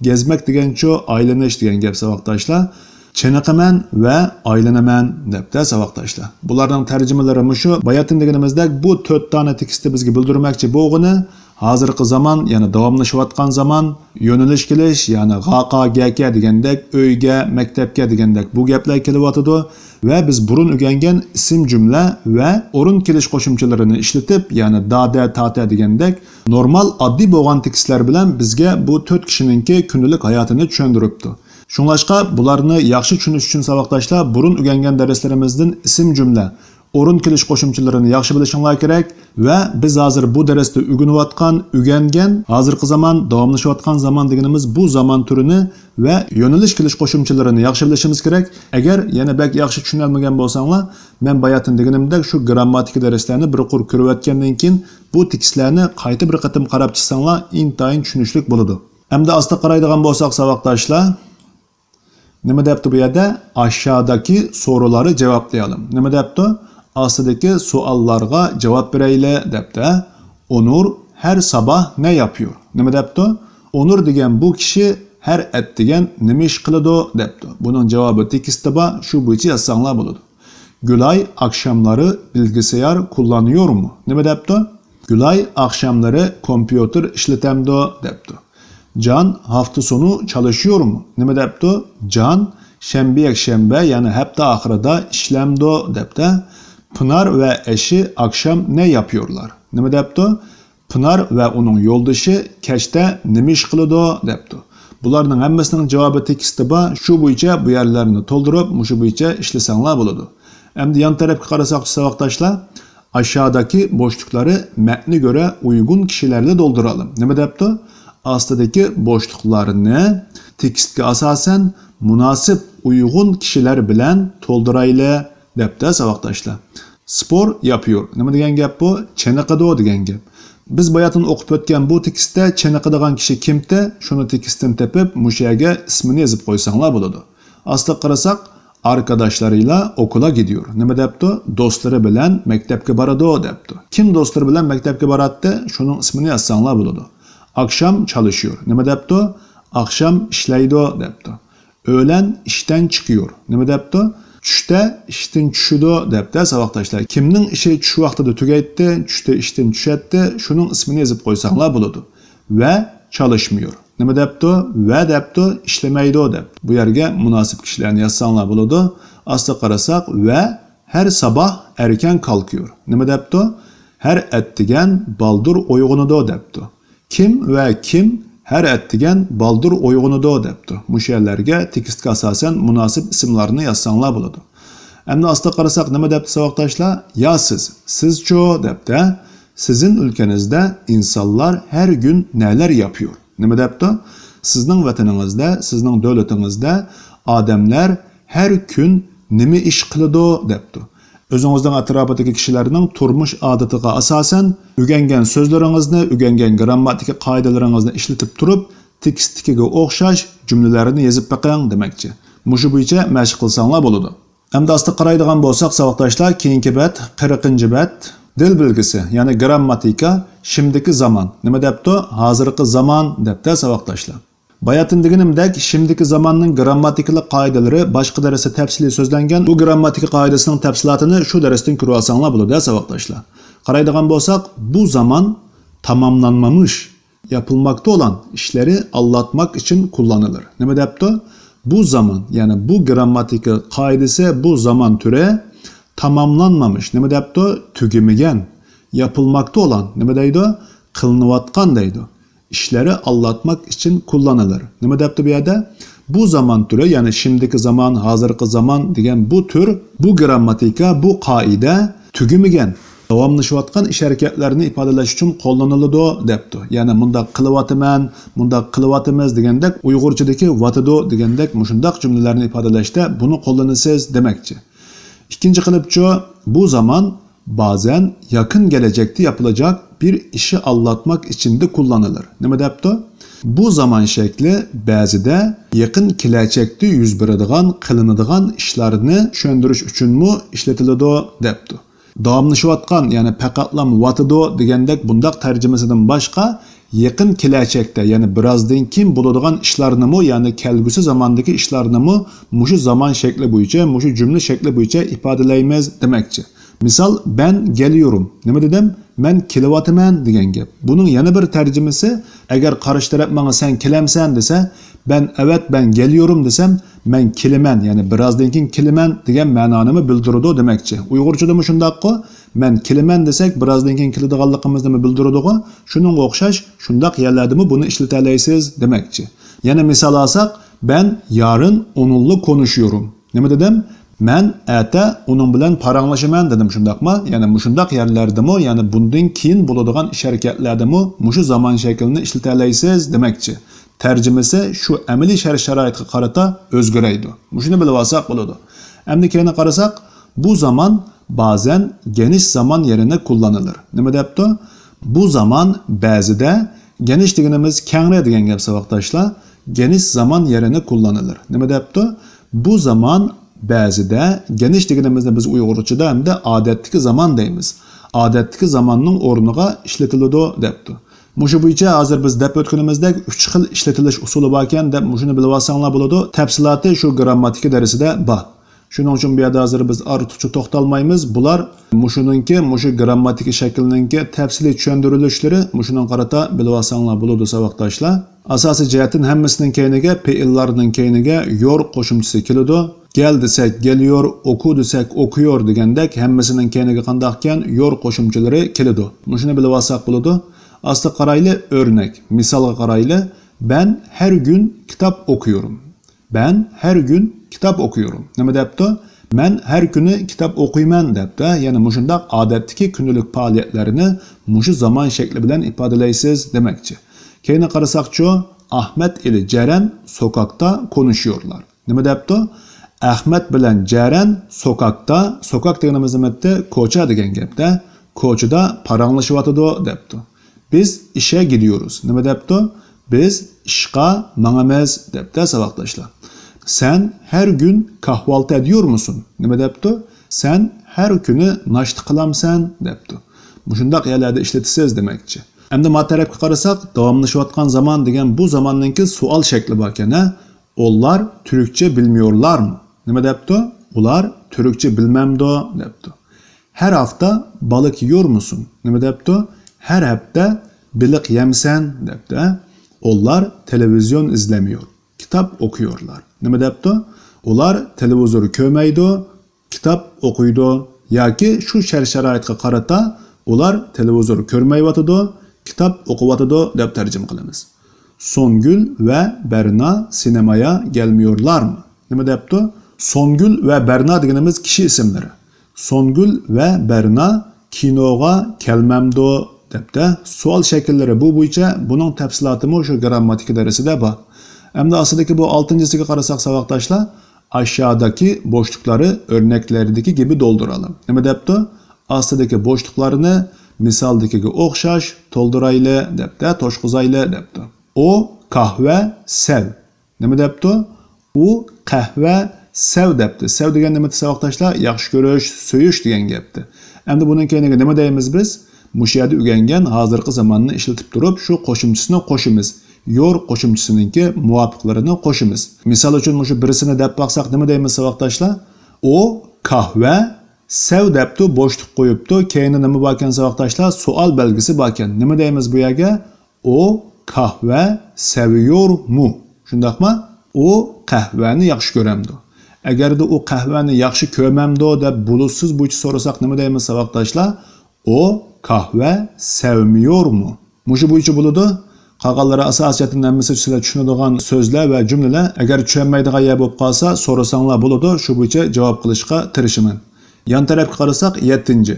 گەزمەك دېگەنچۇ ئايلىنىش دېگەن گەپ ساۋاقداشلار. چېنىقىمەن ۋە ئايلىنىمەن دەپتە ساۋاقداشلار. بۇلارنىڭ تەرجىمىلىرى مۇشۇ. باياتىن دېگىنىمىزدەك بۇ تۆت دانە تېكىستتە بىزگە بىلدۈرمەكچى بولغىنى ھازىرقى زامان، يەنى داۋاملىشىۋاتقان زامان، يۆنىلىش كېلىش، يەنى غا، قا، گە، كە دېگەندەك، ئۆيگە، مەكتەپكە دېگەندەك بۇ گەپلەر كېلىۋاتىدۇ. ۋە بىز بۇرۇن ئۆگەنگەن ئىسىم جۈملە ۋە ئورۇن كېلىش قوشۇمچىلىرىنى ئىشلىتىپ، يەنى دادە، تاتە دېگەندەك نورمال ئاددىي بولغان تېكىستلەر بىلەن بىزگە بۇ تۆت كىشىنىڭكى كۈندىلىك ھاياتىنى چۈشەندۈرۈپتۇ. شۇڭلاشقا بۇلارنى ياخشى چۈشىنىش ئۈچۈن ساۋاقداشلار بۇرۇن ئۆگەنگەن دەرسلىرىمىزدىن ئىسىم جۈملە، ئورۇن كېلىش قوشۇمچىلىرىنى ياخشى بىلىشىڭلار كېرەك ۋە بىز ھازىر بۇ دەرستە ئۆگىنىۋاتقان، ئۆگەنگەن، ھازىرقى زامان، داۋاملىشىۋاتقان زامان دېگىنىمىز بۇ زامان تۈرىنى ۋە يۆنىلىش كېلىش قوشۇمچىلىرىنى ياخشى بىلىشىمىز كېرەك. ئەگەر يەنە بەك ياخشى چۈشىنەلمىگەن بولساڭلار، مەن باياتىن دېگىنىمدەك شۇ گىرامماتىكا دەرسلەرنى بىر قۇر كۆرۈۋەتكەندىن كېيىن بۇ تېكىستلەرنى قايتا بىر قېتىم قاراپ چىقساڭلار ئىنتايىن چۈشىنىشلىك بولىدۇ. ئەمدى ئاستا قارايدىغان بولساق ساۋاقداشلار، نېمە دەپتۇ بۇ يەردە؟ ئاشاداكى سورۇلارى جاۋابلىيالىم. نېمە دەپتۇ؟ ئاستىدىكى سوئاللارغا جاۋاب بېرەيلى دەپتۇ. ئونۇر ھەر ساباھ نە ياپيۇر؟ نېمە دەپتۇ؟ ئونۇر دېگەن بۇ كىشى ھەر ئەتىگەن نېمە ئىش قىلىدۇ دەپتۇ. بۇنىڭ جاۋابى تېكىستتا بار، شۇ بويىچە يازساڭلار بولىدۇ. گۈلاي ئاخشاملارى بىلگىسايار كۇللانىيورمۇ؟ نېمە دەپتۇ؟ گۈلاي ئاخشاملىرى كومپيۇتېر ئىشلىتەمدۇ دەپتۇ. جان ھافتاسونۇ چالىشىيورمۇ؟ نېمە دەپتۇ؟ جان شەنبە يەكشەنبە يەنى ھەپتە ئاخىرىدا ئىشلەمدۇ دەپتە. پىنار ۋە ئەشى ئاخشام نە ياپيورلار؟ نېمە دەپتۇ؟ پىنار ۋە ئۇنىڭ يولدىشى كەچتە نېمە ئىش قىلىدۇ دەپتۇ. بۇلارنىڭ ھەممىسىنىڭ جاۋابى تېكىستتا بار، شۇ بويىچە بۇ يەرلەرنى تولدۇرۇپ مۇشۇ بويىچە ئىشلىسەڭلار بولىدۇ. ئەمدى يان تەرەپكە قارىساق ساۋاقداشلار، ئاشاداكى بوشلۇقلارى مەتنى گۆرە ئۇيغۇن كىشىلەرلە دولدۇرالىم. نېمە دەپتۇ؟ ئاستىدىكى بوشلۇقلارنى تېكىستكە ئاساسەن مۇناسىپ ئۇيغۇن كىشىلەر بىلەن تولدۇرايلى دەپتە ساۋاقداشلار. سپور ياپيۇر نېمە دېگەن گەپ بۇ؟ چېنىقىدۇ دېگەن گەپ. بىز باياتىن ئوقۇپ ئۆتكەن بۇ تېكىستتە چېنىقىدىغان كىشى كىمتە، شۇنى تېكىستتىن تېپىپ مۇشۇ يەرگە ئىسمىنى يېزىپ قويساڭلار بولىدۇ. ئاستىغا قارىساق، ئاركاداشلارىلا ئوكۇلا گىدىيۇر. نېمە دەپتۇ؟ دوستلىرى بىلەن مەكتەپكە بارىدۇ دەپتۇ. كىم دوستلىرى بىلەن مەكتەپكە باراتتى؟ شۇنىڭ ئىسمىنى يازساڭلار بولىدۇ. ئاخشام چالىشىيۇر. نېمە دەپتۇ؟ ئاخشام ئىشلەيدۇ دەپتۇ. ئۆلەن ئىشتەن چىقىيۇر. نېمە دەپتۇ؟ چۈشتە ئىشتىن چۈشىدۇ دەپتە ساۋاقداشلار. كىمنىڭ ئىشى چۈش ۋاقتىدا تۈگەيتتى، چۈشتە ئىشتىن چۈشەتتى، شۇنىڭ ئىسمىنى يېزىپ قويساڭلار بولىدۇ. ۋە چالىشمىيۇر. نېمە دەپتۇ؟ ۋە دەپتۇ، ئىشلىمەيدۇ دەپتۇ. بۇ يەرگە مۇناسىپ كىشىلەرنى يازساڭلار بولىدۇ. ئاستىغا قارىساق، ۋە ھەر ساباھ ئەركەن كالكىيۇر. نېمە دەپتۇ؟ ھەر ئەتىگەن بالدۇر ئويغىنىدۇ دەپتۇ. كىم ۋە كىم ھەر ئەتىگەن بالدۇر ئويغىنىدۇ دەپتۇ. مۇشۇ يەرلەرگە تېكىستكە ئاساسەن مۇناسىپ ئىسىملارنى يازساڭلار بولىدۇ. ئەمدى ئاستا قارىساق نېمە دەپتۇ ساۋاقداشلار؟ يا سىز، سىزچۇ دەپتە. سىزىن ئۆلكەنىزدە ئىنسانلار ھەر گۈن نەلەر ياپيۇر؟ نېمە دەپتۇ؟ سىزنىڭ ۋەتىنىڭىزدە، سىزنىڭ دۆلىتىڭىزدە ئادەملەر ھەر كۈن نېمە ئىش قىلىدۇ دەپتۇ. ئۆزىڭىزنىڭ ئەتراپىدىكى كىشىلەرنىڭ تۇرمۇش ئادىتىغا ئاساسەن ئۆگەنگەن سۆزلىرىڭىزنى، ئۆگەنگەن گىرامماتىكا قائىدىلىرىڭىزنى ئىشلىتىپ تۇرۇپ، تېكىستتىكىگە ئوخشاش جۈملىلەرنى يېزىپ بېقىڭ دېمەكچى. مۇشۇ بويىچە مەشىق قىلساڭلار بولىدۇ. ئەمدى ئاستا قارايدىغان بولساق ساۋاقداشلار، كېيىنكى بەت، قىرىقىنچى بەت، دىل بىلگىسى، يەنى گىرامماتىكا، شىمدىكى زامان. نېمە دەپتۇ؟ ھازىرقى زامان دەپتە ساۋاقداشلار. باياتىن دېگىنىمدەك، شىمدىكى زاماننىڭ گىرامماتىكىلىق قائىدىلىرى باشقا دەرستە تەپسىلىي سۆزلەنگەن. بۇ گىرامماتىكا قائىدىسىنىڭ تەپسىلاتىنى شۇ دەرستىن كۆرۈۋالساڭلار بولىدۇ، ساۋاقداشلار. قارايدىغان بولساق، بۇ زامان تاماملانمامىش، ياپىلماكتا ئولان ئىشلىرى ئاللاتماك ئىچىن كۇللانىلىر. نېمە دەپتۇ؟ بۇ زامان، يەنى بۇ گىرامماتىكا قائىدىسى، بۇ زامان تۈرى تاماملانمامىش. نېمە دەپتۇ؟ تۈگىمىگەن، ياپىلماكتا ئولان. نېمە دەيدۇ؟ قىلىنىۋاتقان دەيدۇ. ئىشلىرى ئاللاتماك ئىچىن كۇللانىلىر. نېمە دەپتۇ بۇ يەردە؟ بۇ زامان تۈرى، يەنى شىمدىكى زامان، ھازىرقى زامان دېگەن بۇ تۈر، بۇ گىرامماتىكا، بۇ قائىدە تۈگىمىگەن، داۋاملىشىۋاتقان ئىش ھەرىكەتلەرنى ئىپادىلەش ئۈچۈن قوللىنىلىدۇ دەپتۇ. يەنى مۇنداق قىلىۋاتىمەن، مۇنداق قىلىۋاتىمىز دېگەندەك ئۇيغۇرچىدىكى ۋاتىدۇ دېگەندەك مۇشۇنداق جۈملىلەرنى ئىپادىلەشتە بۇنى قوللىنىسىز دېمەكچى. ئىككىنچى قېلىپچۇ، بۇ زامان بازەن يېقىن كېلەچەكتە ياپىلاجاق bir işi anlatmak için de kullanılır. نېمە دەپتۇ؟ بۇ زامان شەكلى بەزىدە يېقىن كېلەچەكتە يۈز بېرىدىغان، قىلىنىدىغان ئىشلارنى چۈشەندۈرۈش ئۈچۈنمۇ ئىشلىتىلىدۇ، دەپتۇ. داۋاملىشىۋاتقان، يەنى پەقەتلام ۋاتىدۇ دېگەندەك بۇنداق تەرجىمىسىدىن باشقا، يېقىن كېلەچەكتە، يەنى بىرازدىن كېيىن بولىدىغان ئىشلارنىمۇ، يەنى كەلگۈسى زاماندىكى ئىشلارنىمۇ مۇشۇ زامان شەكلى بويىچە، مۇشۇ جۈملە شەكلى بويىچە ئىپادىلەيمىز دېمەكچى. مىسال، بەن گېلىيورۇم. نېمە دېدىم؟ مەن كېلىۋاتىمەن دېگەن گەپ. بۇنىڭ يەنە بىر تەرجىمىسى، ئەگەر قارشى تەرەپ ماڭا سەن كېلەمسەن دېسە، بەن ئەۋەت، بەن گېلىيورۇم دېسەم، مەن كېلىمەن، يەنى بىرازدىن كېيىن كېلىمەن دېگەن مەنانىمۇ بىلدۈرىدۇ دېمەكچى. ئۇيغۇرچىدىمۇ شۇنداققۇ، مەن كېلىمەن دېسەك، بىرازدىن كېيىن كېلىدىغانلىقىمىزنىمۇ بىلدۈرىدىغۇ. شۇنىڭغا ئوخشاش، شۇنداق يەرلەردىمۇ بۇنى ئىشلىتەلەيسىز دېمەكچى. يەنە مىسال ئالساق، بەن يارىن ئونۇنلا كونۇشۇيورۇم. نېمە دېدىم؟ مەن ئەتە ئۇنىڭ بىلەن پاراڭلىشىمەن دېدىم، شۇنداقمۇ؟ يەنى مۇشۇنداق يەرلەردىمۇ، يەنى بۇندىن كېيىن بولىدىغان ئىش ھەرىكەتلەردىمۇ مۇشۇ زامان شەكلىنى ئىشلىتەلەيسىز دېمەكچى. تەرجىمىسى شۇ ئەمەلىي شەرت-شارائىتقا قارىتا ئۆزگىرەيدۇ. مۇشۇنى بىلىۋالساق بولىدۇ. ئەمدى كېيىن قارىساق، بۇ زامان بازەن گېنىش زامان يېرىنى كۇللانىلىر. نېمە دەپتۇ؟ بۇ زامان بەزىدە، گېنىش دېگىنىمىز كەڭرى دېگەن گەپ ساۋاقداشلار. گېنىش زامان يېرىنى كۇللانىلىر. نېمە دەپتۇ؟ بۇ زامان بەزىدە، گېنىش دېگىنىمىزنى بىز ئۇيغۇرچىدا ھەمدە ئادەتتىكى زامان دەيمىز. ئادەتتىكى زاماننىڭ ئورنىغا ئىشلىتىلىدۇ دەپتۇ. مۇشۇ بويىچە ھازىر بىز دەپ ئۆتكىنىمىزدەك ئۈچ خىل ئىشلىتىلىش ئۇسۇلى باركەن دەپ مۇشۇنى بىلىۋالساڭلار بولىدۇ. تەپسىلاتى شۇ گىرامماتىكا دەرسىدە بار. شۇنىڭ ئۈچۈن بۇ يەردە ھازىر بىز ئارتۇقچە توختالمايمىز. بۇلار مۇشۇنىڭكى، مۇشۇ گىرامماتىكا شەكلىنىڭكى تەپسىلىي چۈشەندۈرۈلۈشلىرى، مۇشۇنىڭغا قارىتا بىلىۋالساڭلار بولىدۇ ساۋاقداشلار. ئاساسىي جەھەتتىن ھەممىسىنىڭ كەينىگە، پېئىللارنىڭ كەينىگە يور قوشۇمچىسى كېلىدۇ. گەل دېسەك گېلىيور، ئوكۇ دېسەك ئوكۇيور دېگەندەك ھەممىسىنىڭ كەينىگە قانداقكەن؟ يور قوشۇمچىلىرى كېلىدۇ. مۇشۇنى بىلىۋالساق بولىدۇ. ئاستىغا قارايلى، ئۆرنەك، مىسالغا قارايلى. بەن ھەر گۈن كىتاب ئوكۇيورۇم. بەن ھەر گۈن كىتاب ئوكۇيورۇم. نېمە دەپتۇ؟ مەن ھەر كۈنى كىتاب ئوقۇيمەن دەپتۇ. يەنى مۇشۇنداق ئادەتتىكى كۈندىلىك پائالىيەتلەرنى مۇشۇ زامان شەكلى بىلەن ئىپادىلەيسىز دېمەكچى. كەينىگە قارىساقچۇ، ئەخمەت ئىلى جەرەن سوكاكتا كونۇشۇيورلار. نېمە دەپتۇ؟ ئەخمەت بىلەن جەرەن سوكاكتا، سوكاك دېگىنىمىز نېمە دەپتۇ؟ كوچا دېگەن گەپتە. كوچىدا پاراڭلىشىۋاتىدۇ دەپتۇ. بىز ئىشە گىدىيوروز. نېمە دەپتۇ؟ بىز ئىشقا ماڭىمىز دەپتۇ ساۋاقداشلار. سەن ھەر گۈن كاھۋالتى ئەدىيورمۇسۇن؟ نېمە دەپتۇ؟ سەن ھەر كۈنى ناشتا قىلامسەن دەپتۇ. مۇشۇنداق يەرلەردە ئىشلىتىسىز دېمەكچى. ئەمدى ما تەرەپكە قارىساق، داۋاملىشىۋاتقان زامان دېگەن بۇ زاماننىڭكى سوئال شەكلى باركەن ھە. ئولار تۈركچە بىلمىيورلارمۇ؟ نېمە دەپتۇ؟ ئۇلار تۈركچە بىلمەمدۇ دەپتۇ. ھەر ھافتا بالىك يورمۇسۇن؟ نېمە دەپتۇ؟ ھەر ھەپتە بېلىق يەمسەن دەپتۇ. ئولار تېلېۋىزىيون ئىزلەمىيور، كىتاب ئوكۇيورلار. نېمە دەپتۇ؟ ئۇلار تېلېۋىزور كۆرمەيدۇ، كىتاب ئوقۇيدۇ. ياكى شۇ شەرت-شارائىتقا قارىتا ئۇلار تېلېۋىزور كۆرمەيۋاتىدۇ، كىتاب ئوقۇۋاتىدۇ دەپ تەرجىمە قىلىمىز. سونگۈل ۋە بەرنا سىنېمايا گەلمىيورلارمۇ؟ نېمە دەپتۇ؟ سونگۈل ۋە بەرنا دېگىنىمىز كىشى ئىسىملىرى. سونگۈل ۋە بەرنا كىنوغا كەلمەمدۇ دەپتە. سوئال شەكىللىرى بۇ بويىچە، بۇنىڭ تەپسىلاتىمۇ شۇ گىرامماتىكا دەرسىدە بار. ئەمدى ئاستىدىكى بۇ ئالتىنچىسىگە قارىساق ساۋاقداشلار، ئاشاداكى بوشلۇقلارى ئۆرنەكلەردىكى گىبى دولدۇرالىم. نېمە دەپتۇ؟ ئاستىدىكى بوشلۇقلارنى مىسالدىكىگە ئوخشاش تولدۇرايلى دەپتە، توشقۇزايلى دەپتۇ. ئو، قەھۋە، سەۋ. نېمە دەپتۇ؟ ئۇ قەھۋە، سەۋ دەپتۇ. سەۋ دېگەن نېمە ساۋاقداشلار؟ ياخشى كۆرۈش، سۆيۈش دېگەن گەپتە. ئەمدى بۇنىڭ كەينىگە نېمە دەيمىز بىز؟ مۇشۇ يەردە ئۆگەنگەن ھازىرقى زاماننى ئىشلىتىپ تۇرۇپ، شۇ قوشۇمچىسىنى قوشىمىز. يور قوشۇمچىسىنىڭكى مۇۋاپىقلىرىنى قوشىمىز. مىسال ئۈچۈن، مۇشۇ بىرسىنى دەپ باقساق، نېمە دەيمىز ساۋاقداشلار؟ ئۇ قەھۋە، سەۋ دەپتۇ، بوشلۇق قويۇپتۇ. كەينىدە نېمە باركەن ساۋاقداشلار؟ سوئال بەلگىسى باركەن. نېمە دەيمىز بۇ يەرگە؟ ئۇ قەھۋە سەۋىيورمۇ؟ شۇنداقمۇ؟ ئۇ قەھۋەنى ياخشى كۆرەمدۇ؟ ئەگەردە ئۇ قەھۋەنى ياخشى كۆرمەمدۇ دەپ بۇلۇتسىز بويىچە سورىساق، نېمە دەيمىز ساۋاقداشلار؟ ئۇ قەھۋە سەۋمىيورمۇ؟ مۇشۇ بويىچە بولىدۇ. قالغانلىرى ئاساسىي جەھەتتىن ھەممىسى سىلەر چۈشىنىدىغان سۆزلەر ۋە جۈملىلەر. ئەگەر چۈشەنمەيدىغان يەر بولۇپ قالسا، سورىساڭلار بولىدۇ. شۇ بويىچە جاۋاب قىلىشقا تىرىشىمەن. يان تەرەپكە قارىساق، يەتتىنچى.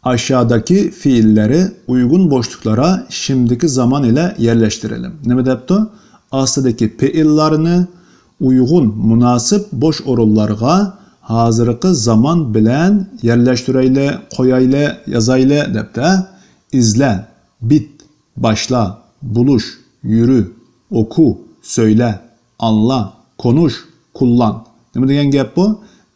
ئاشاداكى فېئىللەرنى ئۇيغۇن بوشلۇقلارغا شىمدىكى زامان ئىلە يەرلەشتۈرەلىم. نېمە دەپتۇ؟ ئاستىدىكى پېئىللارنى ئۇيغۇن، مۇناسىپ بوش ئورۇنلارغا ھازىرقى زامان بىلەن يەرلەشتۈرەيلى، قويايلى، يازايلى دەپتە. ئىزلە، بىت، باشلا، بولۇش، يۈرۈ، ئوكۇ، سۆيلە، ئاڭلا، كونۇش، كۇللان. نېمە دېگەن گەپ بۇ؟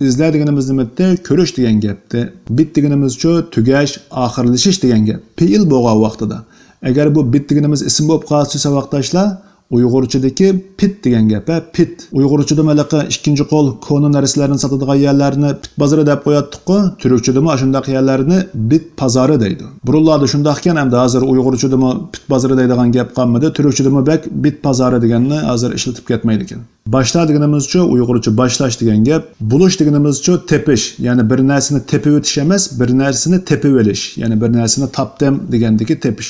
ئىزلە دېگىنىمىز نېمىتتى؟ كۆرۈش دېگەن گەپتى. بىت دېگىنىمىزچۇ؟ تۈگەش، ئاخىرلىشىش دېگەن گەپ. پېئىل بولغان ۋاقتىدا. ئەگەر بۇ بىت دېگىنىمىز ئىسىم بولۇپ قالسا، ساۋاقداشلار، ئۇيغۇرچىدىكى پىت دېگەن گەپ، ھە، پىت. ئۇيغۇرچىدىمۇ ھېلىقى ئىككىنچى قول كونا نەرسىلەرنى ساتىدىغان يەرلەرنى پىت بازىرى دەپ قوياتتۇققۇ، تۈركچىدىمۇ ئاشۇنداق يەرلەرنى بىت پازارى دەيدۇ. بۇرۇنلاردا شۇنداقكەن، ئەمدى ھازىر ئۇيغۇرچىدىمۇ پىت بازىرى دەيدىغان گەپ قالمىدى. تۈركچىدىمۇ بەك بىت پازارى دېگەننى ھازىر ئىشلىتىپ كەتمەيدىكەن. باشلا دېگىنىمىزچۇ، ئۇيغۇرچە باشلاش دېگەن گەپ. بولۇش دېگىنىمىزچۇ، تېپىش، يەنى بىر نەرسىنى تېپىۋېتىش ئەمەس، بىر نەرسىنى تېپىۋېلىش، يەنى بىر نەرسىنى تاپتىم دېگەندىكى تېپىش.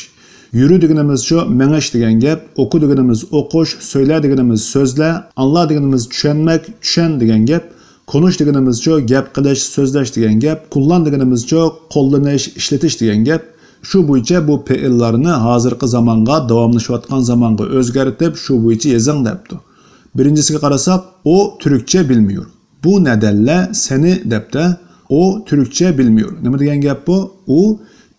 يۈرۈ دېگىنىمىزچۇ، مېڭىش دېگەن گەپ. ئوقۇ دېگىنىمىز ئوقۇش، سۆيلە دېگىنىمىز سۆزلە، ئاڭلا دېگىنىمىز چۈشەنمەك، چۈشەن دېگەن گەپ. كونۇش دېگىنىمىزچۇ، گەپ قىلىش، سۆزلەش دېگەن گەپ. كۇللان دېگىنىمىزچۇ، قوللىنىش، ئىشلىتىش دېگەن گەپ. شۇ بويىچە بۇ پېئىللارنى ھازىرقى زامانغا، داۋاملىشىۋاتقان زامانغا ئۆزگەرتىپ، شۇ بويىچە يېزىڭ دەپتۇ. بىرىنچىسىگە قارىساق، ئۇ تۈركچە بىلمىيور. بۇ نەدەللە سېنى دەپتە. ئۇ تۈركچە بىلمىيور. نېمە دېگەن گەپ بۇ؟ ئۇ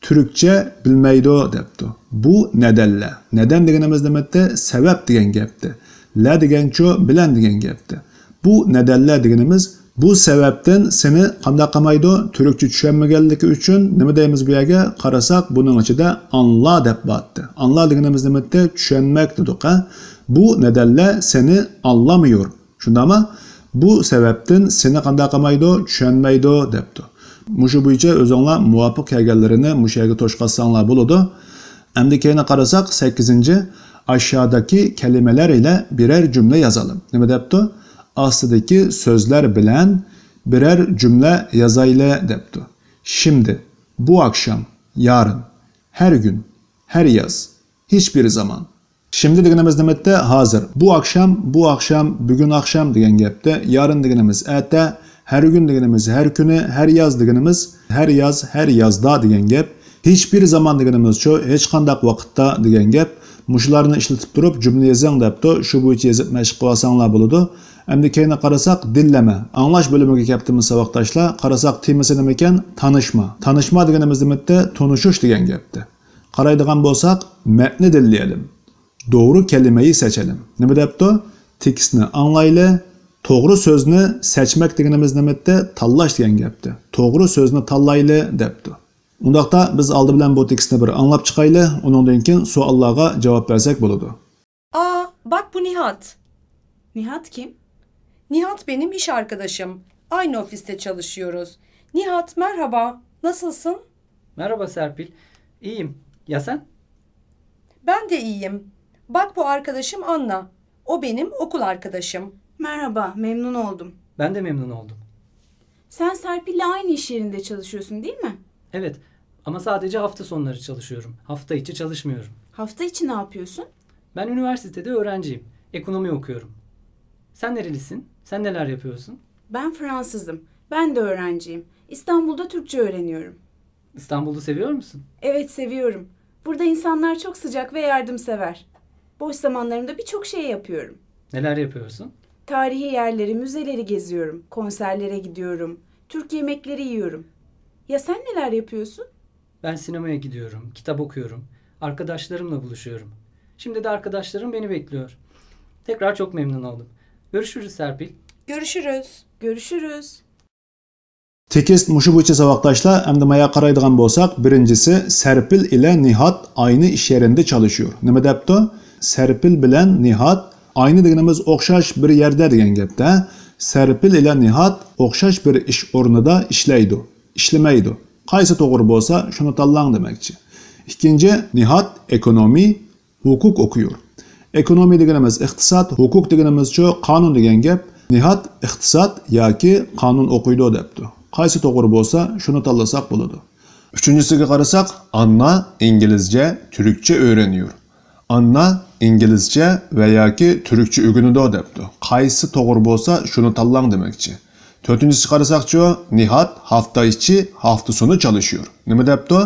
تۈركچە بىلمەيدۇ دەپتۇ. بۇ نەدەللە. نەدەن دېگىنىمىز نېمەتتە؟ سەۋەب دېگەن گەپتە. لە دېگەنچۇ؟ بىلەن دېگەن گەپتە. بۇ نەدەللە دېگىنىمىز بۇ سەۋەبتىن سېنى قانداق قىلمايدۇ؟ تۈركچە چۈشەنمىگەنلىكى ئۈچۈن نېمە دەيمىز بۇ يەرگە؟ قارىساق، بۇنىڭ ئىچىدە ئاڭلا دەپ بارتتى. ئاڭلا دېگىنىمىز نېمەتتە؟ چۈشەنمەك دېدۇق، ھە؟ بۇ نەدەللە سېنى ئاڭلامىيور. شۇنداقمۇ؟ بۇ سەۋەبتىن سېنى قانداق قىلمايدۇ؟ چۈشەنمەيدۇ دەپتۇ. مۇشۇ بويىچە ئۆزۈڭلار مۇۋاپىق كەلگەنلىرىنى مۇشۇ يەرگە توشقازساڭلار بولىدۇ. ئەمدى كېيىنى قارىساق، سەككىزىنچى، ئاشاداكى كەلىمىلەر ئىلە بىرەر جۈملە يازالىم. نېمە دەپتۇ؟ ئاستىدىكى سۆزلەر بىلەن بىرەر جۈملە يازايلى دەپتۇ. شىمدى، بۇ ئاخشام، يارىن، ھەر گۈن، ھەر ياز، ھېچبىر زامان. شىمدى دېگىنىمىز نېمەتتە؟ ھازىر. بۇ ئاخشام، بۇ ئاخشام، بۈگۈن ئاخشام دېگەن گەپتە. يارىن دېگىنىمىز ئەتە، ھەر گۈن دېگىنىمىز ھەر كۈنى، ھەر ياز دېگىنىمىز ھەر ياز، ھەر يازدا دېگەن گەپ. ھېچبىر زامان دېگىنىمىزچۇ، ھېچقانداق ۋاقىتتا دېگەن گەپ. مۇشۇلارنى ئىشلىتىپ تۇرۇپ جۈملە يېزىڭ دەپتۇ. شۇ بويىچە يېزىپ مەشىق قىلىۋالساڭلار بولىدۇ. ئەمدى كەينىگە قارىساق، دىللەمە. ئاڭلاش بۆلۈمىگە كەپتىمىز ساۋاقداشلار. قارىساق، تېمىسى نېمىكەن؟ تانىشما. تانىشما دېگىنىمىز نېمەتتە؟ تونۇشۇش دېگەن گەپتە. قارايدىغان بولساق، مەتنى دىللىيەلىم. دوغرۇ كەلىمەيى سەچەلىم. نېمە دەپتۇ؟ تېكىستنى ئاڭلايلى. توغرا سۆزنى سەچمەك دېگىنىمىز نېمەتتە؟ تاللاش دېگەن گەپتە. توغرا سۆزنى تاللايلى دەپتۇ. ئۇنداقتا بىز ئالدى بىلەن بۇ تېكىستنى بىر ئاڭلاپ چىقايلى، ئۇنىڭدىن كېيىن سوئاللارغا جاۋاب بەرسەك بولىدۇ. Aa, bak bu Nihat. Nihat kim? Nihat benim iş arkadaşım. Aynı ofiste çalışıyoruz. Nihat, merhaba. Nasılsın? Merhaba Serpil. İyiyim. Ya sen? Ben de iyiyim. Bak bu arkadaşım Anna. O benim okul arkadaşım. Merhaba, memnun oldum. Ben de memnun oldum. Sen Serpil'le aynı iş yerinde çalışıyorsun, değil mi? Evet. Ama sadece hafta sonları çalışıyorum. Hafta içi çalışmıyorum. Hafta içi ne yapıyorsun? Ben üniversitede öğrenciyim. Ekonomi okuyorum. Sen nerelisin? Sen neler yapıyorsun? Ben Fransızım. Ben de öğrenciyim. İstanbul'da Türkçe öğreniyorum. İstanbul'u seviyor musun? Evet, seviyorum. Burada insanlar çok sıcak ve yardımsever. Boş zamanlarımda birçok şey yapıyorum. Neler yapıyorsun? Tarihi yerleri, müzeleri geziyorum. Konserlere gidiyorum. Türk yemekleri yiyorum. Ya sen neler yapıyorsun? Ben sinemaya gidiyorum, kitap okuyorum, arkadaşlarımla buluşuyorum. Şimdi de arkadaşlarım beni bekliyor. Tekrar çok memnun oldum. Görüşürüz Serpil. Görüşürüz. Görüşürüz. تېكىست مۇشۇ بويىچە ساۋاقداشلار. ئەمدى مايا قارايدىغان بولساق، بىرىنچىسى سەرپىل ئىلە نىھات ئاينى ئىش يېرىندە چالىشىيور. نېمە دەپتۇ؟ سەرپىل بىلەن نىھات، ئاينى دېگىنىمىز ئوخشاش بىر يەردە دېگەن گەپتە. سەرپىل ئىلە نىھات ئوخشاش بىر ئىش ئورنىدا ئىشلەيدۇ، ئىشلىمەيدۇ. قايسى توغرا بولسا شۇنى تاللاڭ دېمەكچى. ئىككىنچى، نىھات ئېكونومىي، ھوقۇق ئوقۇيۇر. ئېكونومىيە دېگىنىمىز ئىقتىساد، ھوقۇق دېگىنىمىزچۇ قانۇن دېگەن گەپ. نىھات ئىقتىساد ياكى قانۇن ئوقۇيدۇ دەپتۇ. قايسى توغرا بولسا شۇنى تاللىساق بولىدۇ. ئۈچىنچىسىگە قارىساق، ئاننا ئىنگلىزچە، تۈركچە ئۆگىنىيور. ئاننا ئىنگلىزچە ۋە ياكى تۈركچە ئۆگىنىدۇ دەپتۇ. قايسى توغرا بولسا شۇنى تاللاڭ دېمەكچى. تۆتىنچىسىگە قارىساقچۇ، نىھات ھاپتا ئىچى، ھاپتا سونى چالىشىيور. نېمە دەپتۇ؟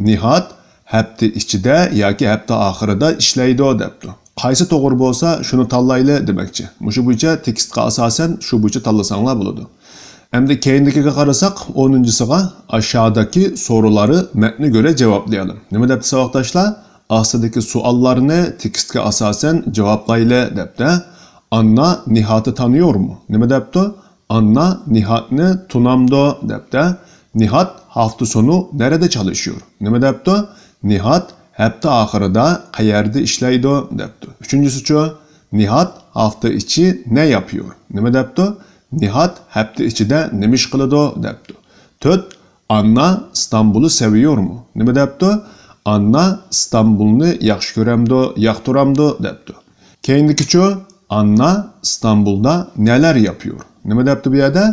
نىھات ھەپتە ئىچىدە ياكى ھەپتە ئاخىرىدا ئىشلەيدۇ دەپتۇ. قايسى توغرا بولسا شۇنى تاللايلى دېمەكچى. مۇشۇ بويىچە تېكىستقا ئاساسەن شۇ بويىچە تاللىساڭلار بولىدۇ. ئەمدى كەينىدىكىگە قارىساق، ئونىنچىسىغا ئاشاداكى سورۇلارنى مەتنە گۆرە جاۋابلىيالىم. نېمە دەپتۇ ساۋاقداشلار؟ ئاستىدىكى سوئاللارنى تېكىستكە ئاساسەن جاۋابلايلى دەپتۇ. ئاننا نىھاتنى تانىيورمۇ؟ نېمە دەپتۇ؟ ئاننا نىھاتنى تونامدۇ دەپتۇ. نىھات ھافتا سونۇ نەرەدە چالىشىيور؟ نېمە دەپتۇ؟ نىھات ھەپتە ئاخىرىدا قەيەردە ئىشلەيدۇ دەپتۇ. ئۈچىنچىسىچۇ؟ نىھات ھافتا ئىچى نە ياپىيور؟ نېمە دەپتۇ؟ نىھات ھەپتە ئىچىدە نېمە ئىش قىلىدۇ دەپتۇ. تۆت، ئاننا ئىستانبۇلنى سېۋىيورمۇ؟ نېمە دەپتۇ؟ ئاننا ئىستانبۇلنى ياخشى كۆرەمدۇ، ياقتۇرامدۇ دەپتۇ. كەينىدىكىچۇ؟ ئاننا ئىستانبۇلدا نەلەر ياپىيور؟ نېمە دەپتۇ بۇ يەردە؟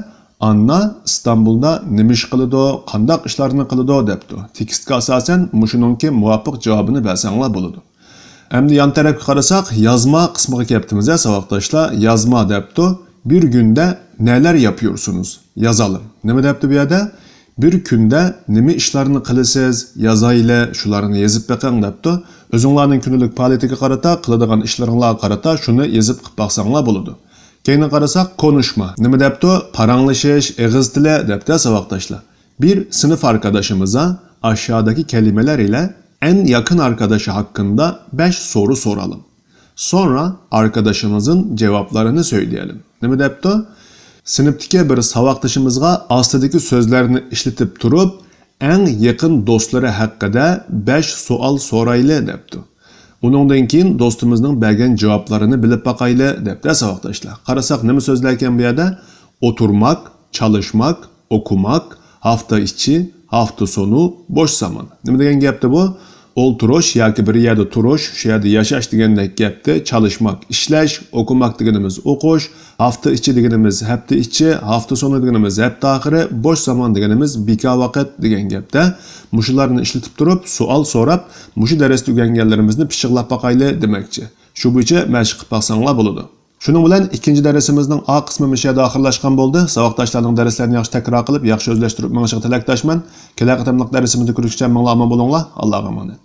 ئاننا ئىستانبۇلدا نېمە ئىش قىلىدۇ، قانداق ئىشلارنى قىلىدۇ دەپتۇ. تېكىستكە ئاساسەن مۇشۇنىڭكى مۇۋاپىق جاۋابىنى بەرسەڭلار بولىدۇ. ئەمدى يان تەرەپكە قارىساق، يازما قىسمىغا كەپتىمىز ھە ساۋاقداشلار. يازما دەپتۇ. بىر كۈندە نەلەر ياپىيورسىنىز؟ يازالىم. نېمە دەپتۇ بۇ يەردە؟ بىر كۈندە نېمە ئىشلارنى قىلىسىز؟ يازايلى، شۇلارنى يېزىپ بېقىڭ دەپتۇ. ئۆزۈڭلارنىڭ كۈندىلىك پائالىيىتىگە قارىتا، قىلىدىغان ئىشلىرىڭلارغا قارىتا شۇنى يېزىپ قىلىپ باقساڭلار بولىدۇ. كەينىگە قارىساق، كونۇشما. نېمە دەپتۇ؟ پاراڭلىشىش، ئېغىز تىلى دەپتۇ ساۋاقداشلار. بىر سىنىپ ئاركىداشىمىزغا ئاشادىكى كەلىمىلەر ئىلە ئەن يېقىن ئاركىداشى ھەققىندە بەش سورۇ سورالىم. سونرا ئاركىداشىمىزنىڭ جاۋابلىرىنى سۆيلىيەلىم. نېمە دەپتۇ؟ سىنىپتىكى بىر ساۋاقدىشىمىزغا ئاستىدىكى سۆزلەرنى ئىشلىتىپ تۇرۇپ، ئەڭ يېقىن دوستلىرى ھەققىدە بەش سوئال سورايلى دەپتۇ. ئۇنىڭدىن كېيىن دوستىمىزنىڭ بەرگەن جاۋابلىرىنى بىلىپ باقايلى دەپتۇ ساۋاقداشلار. قارىساق نېمە سۆزلەركەن بۇ يەردە؟ ئوتۇرماق، چالىشماق، ئوقۇماق، ھاپتا ئىچى، ھاپتا سونۇ، بوش زامان. نېمە دېگەن گەپتى بۇ؟ ئولتۇرۇش ياكى بىر يەردە تۇرۇش، شۇ يەردە ياشاش دېگەندەك گەپتى. چالىشماق، ئىشلەش، ئوقۇماق دېگىنىمىز ئوقۇش، ھاپتا ئىچى دېگىنىمىز ھەپتە ئىچى، ھاپتا سونۇ دېگىنىمىز ھەپتە ئاخىرى، بوش زامان دېگىنىمىز بىكار ۋاقىت دېگەن گەپتە. مۇشۇلارنى ئىشلىتىپ تۇرۇپ، سوئال سوراپ، مۇشۇ دەرستە ئۆگەنگەنلىرىمىزنى پىششىقلاپ باقايلى دېمەكچى. شۇ بويىچە مەشىق قىلىپ باقساڭلار بولىدۇ. شۇنىڭ بىلەن ئىككىنچى دەرسىمىزنىڭ ئا قىسمى مۇشۇ يەردە ئاخىرلاشقان بولدى. ساۋاقداشلارنىڭ دەرسلەرنى ياخشى تەكرار قىلىپ، ياخشى ئۆزلەشتۈرۈپ مېڭىشىغا تىلەكداشمەن. كېلەر قېتىملىق دەرسىمىزدە كۆرۈشكىچە مىڭلار ئامان بولۇڭلار. ئاللاغا ئامانەت.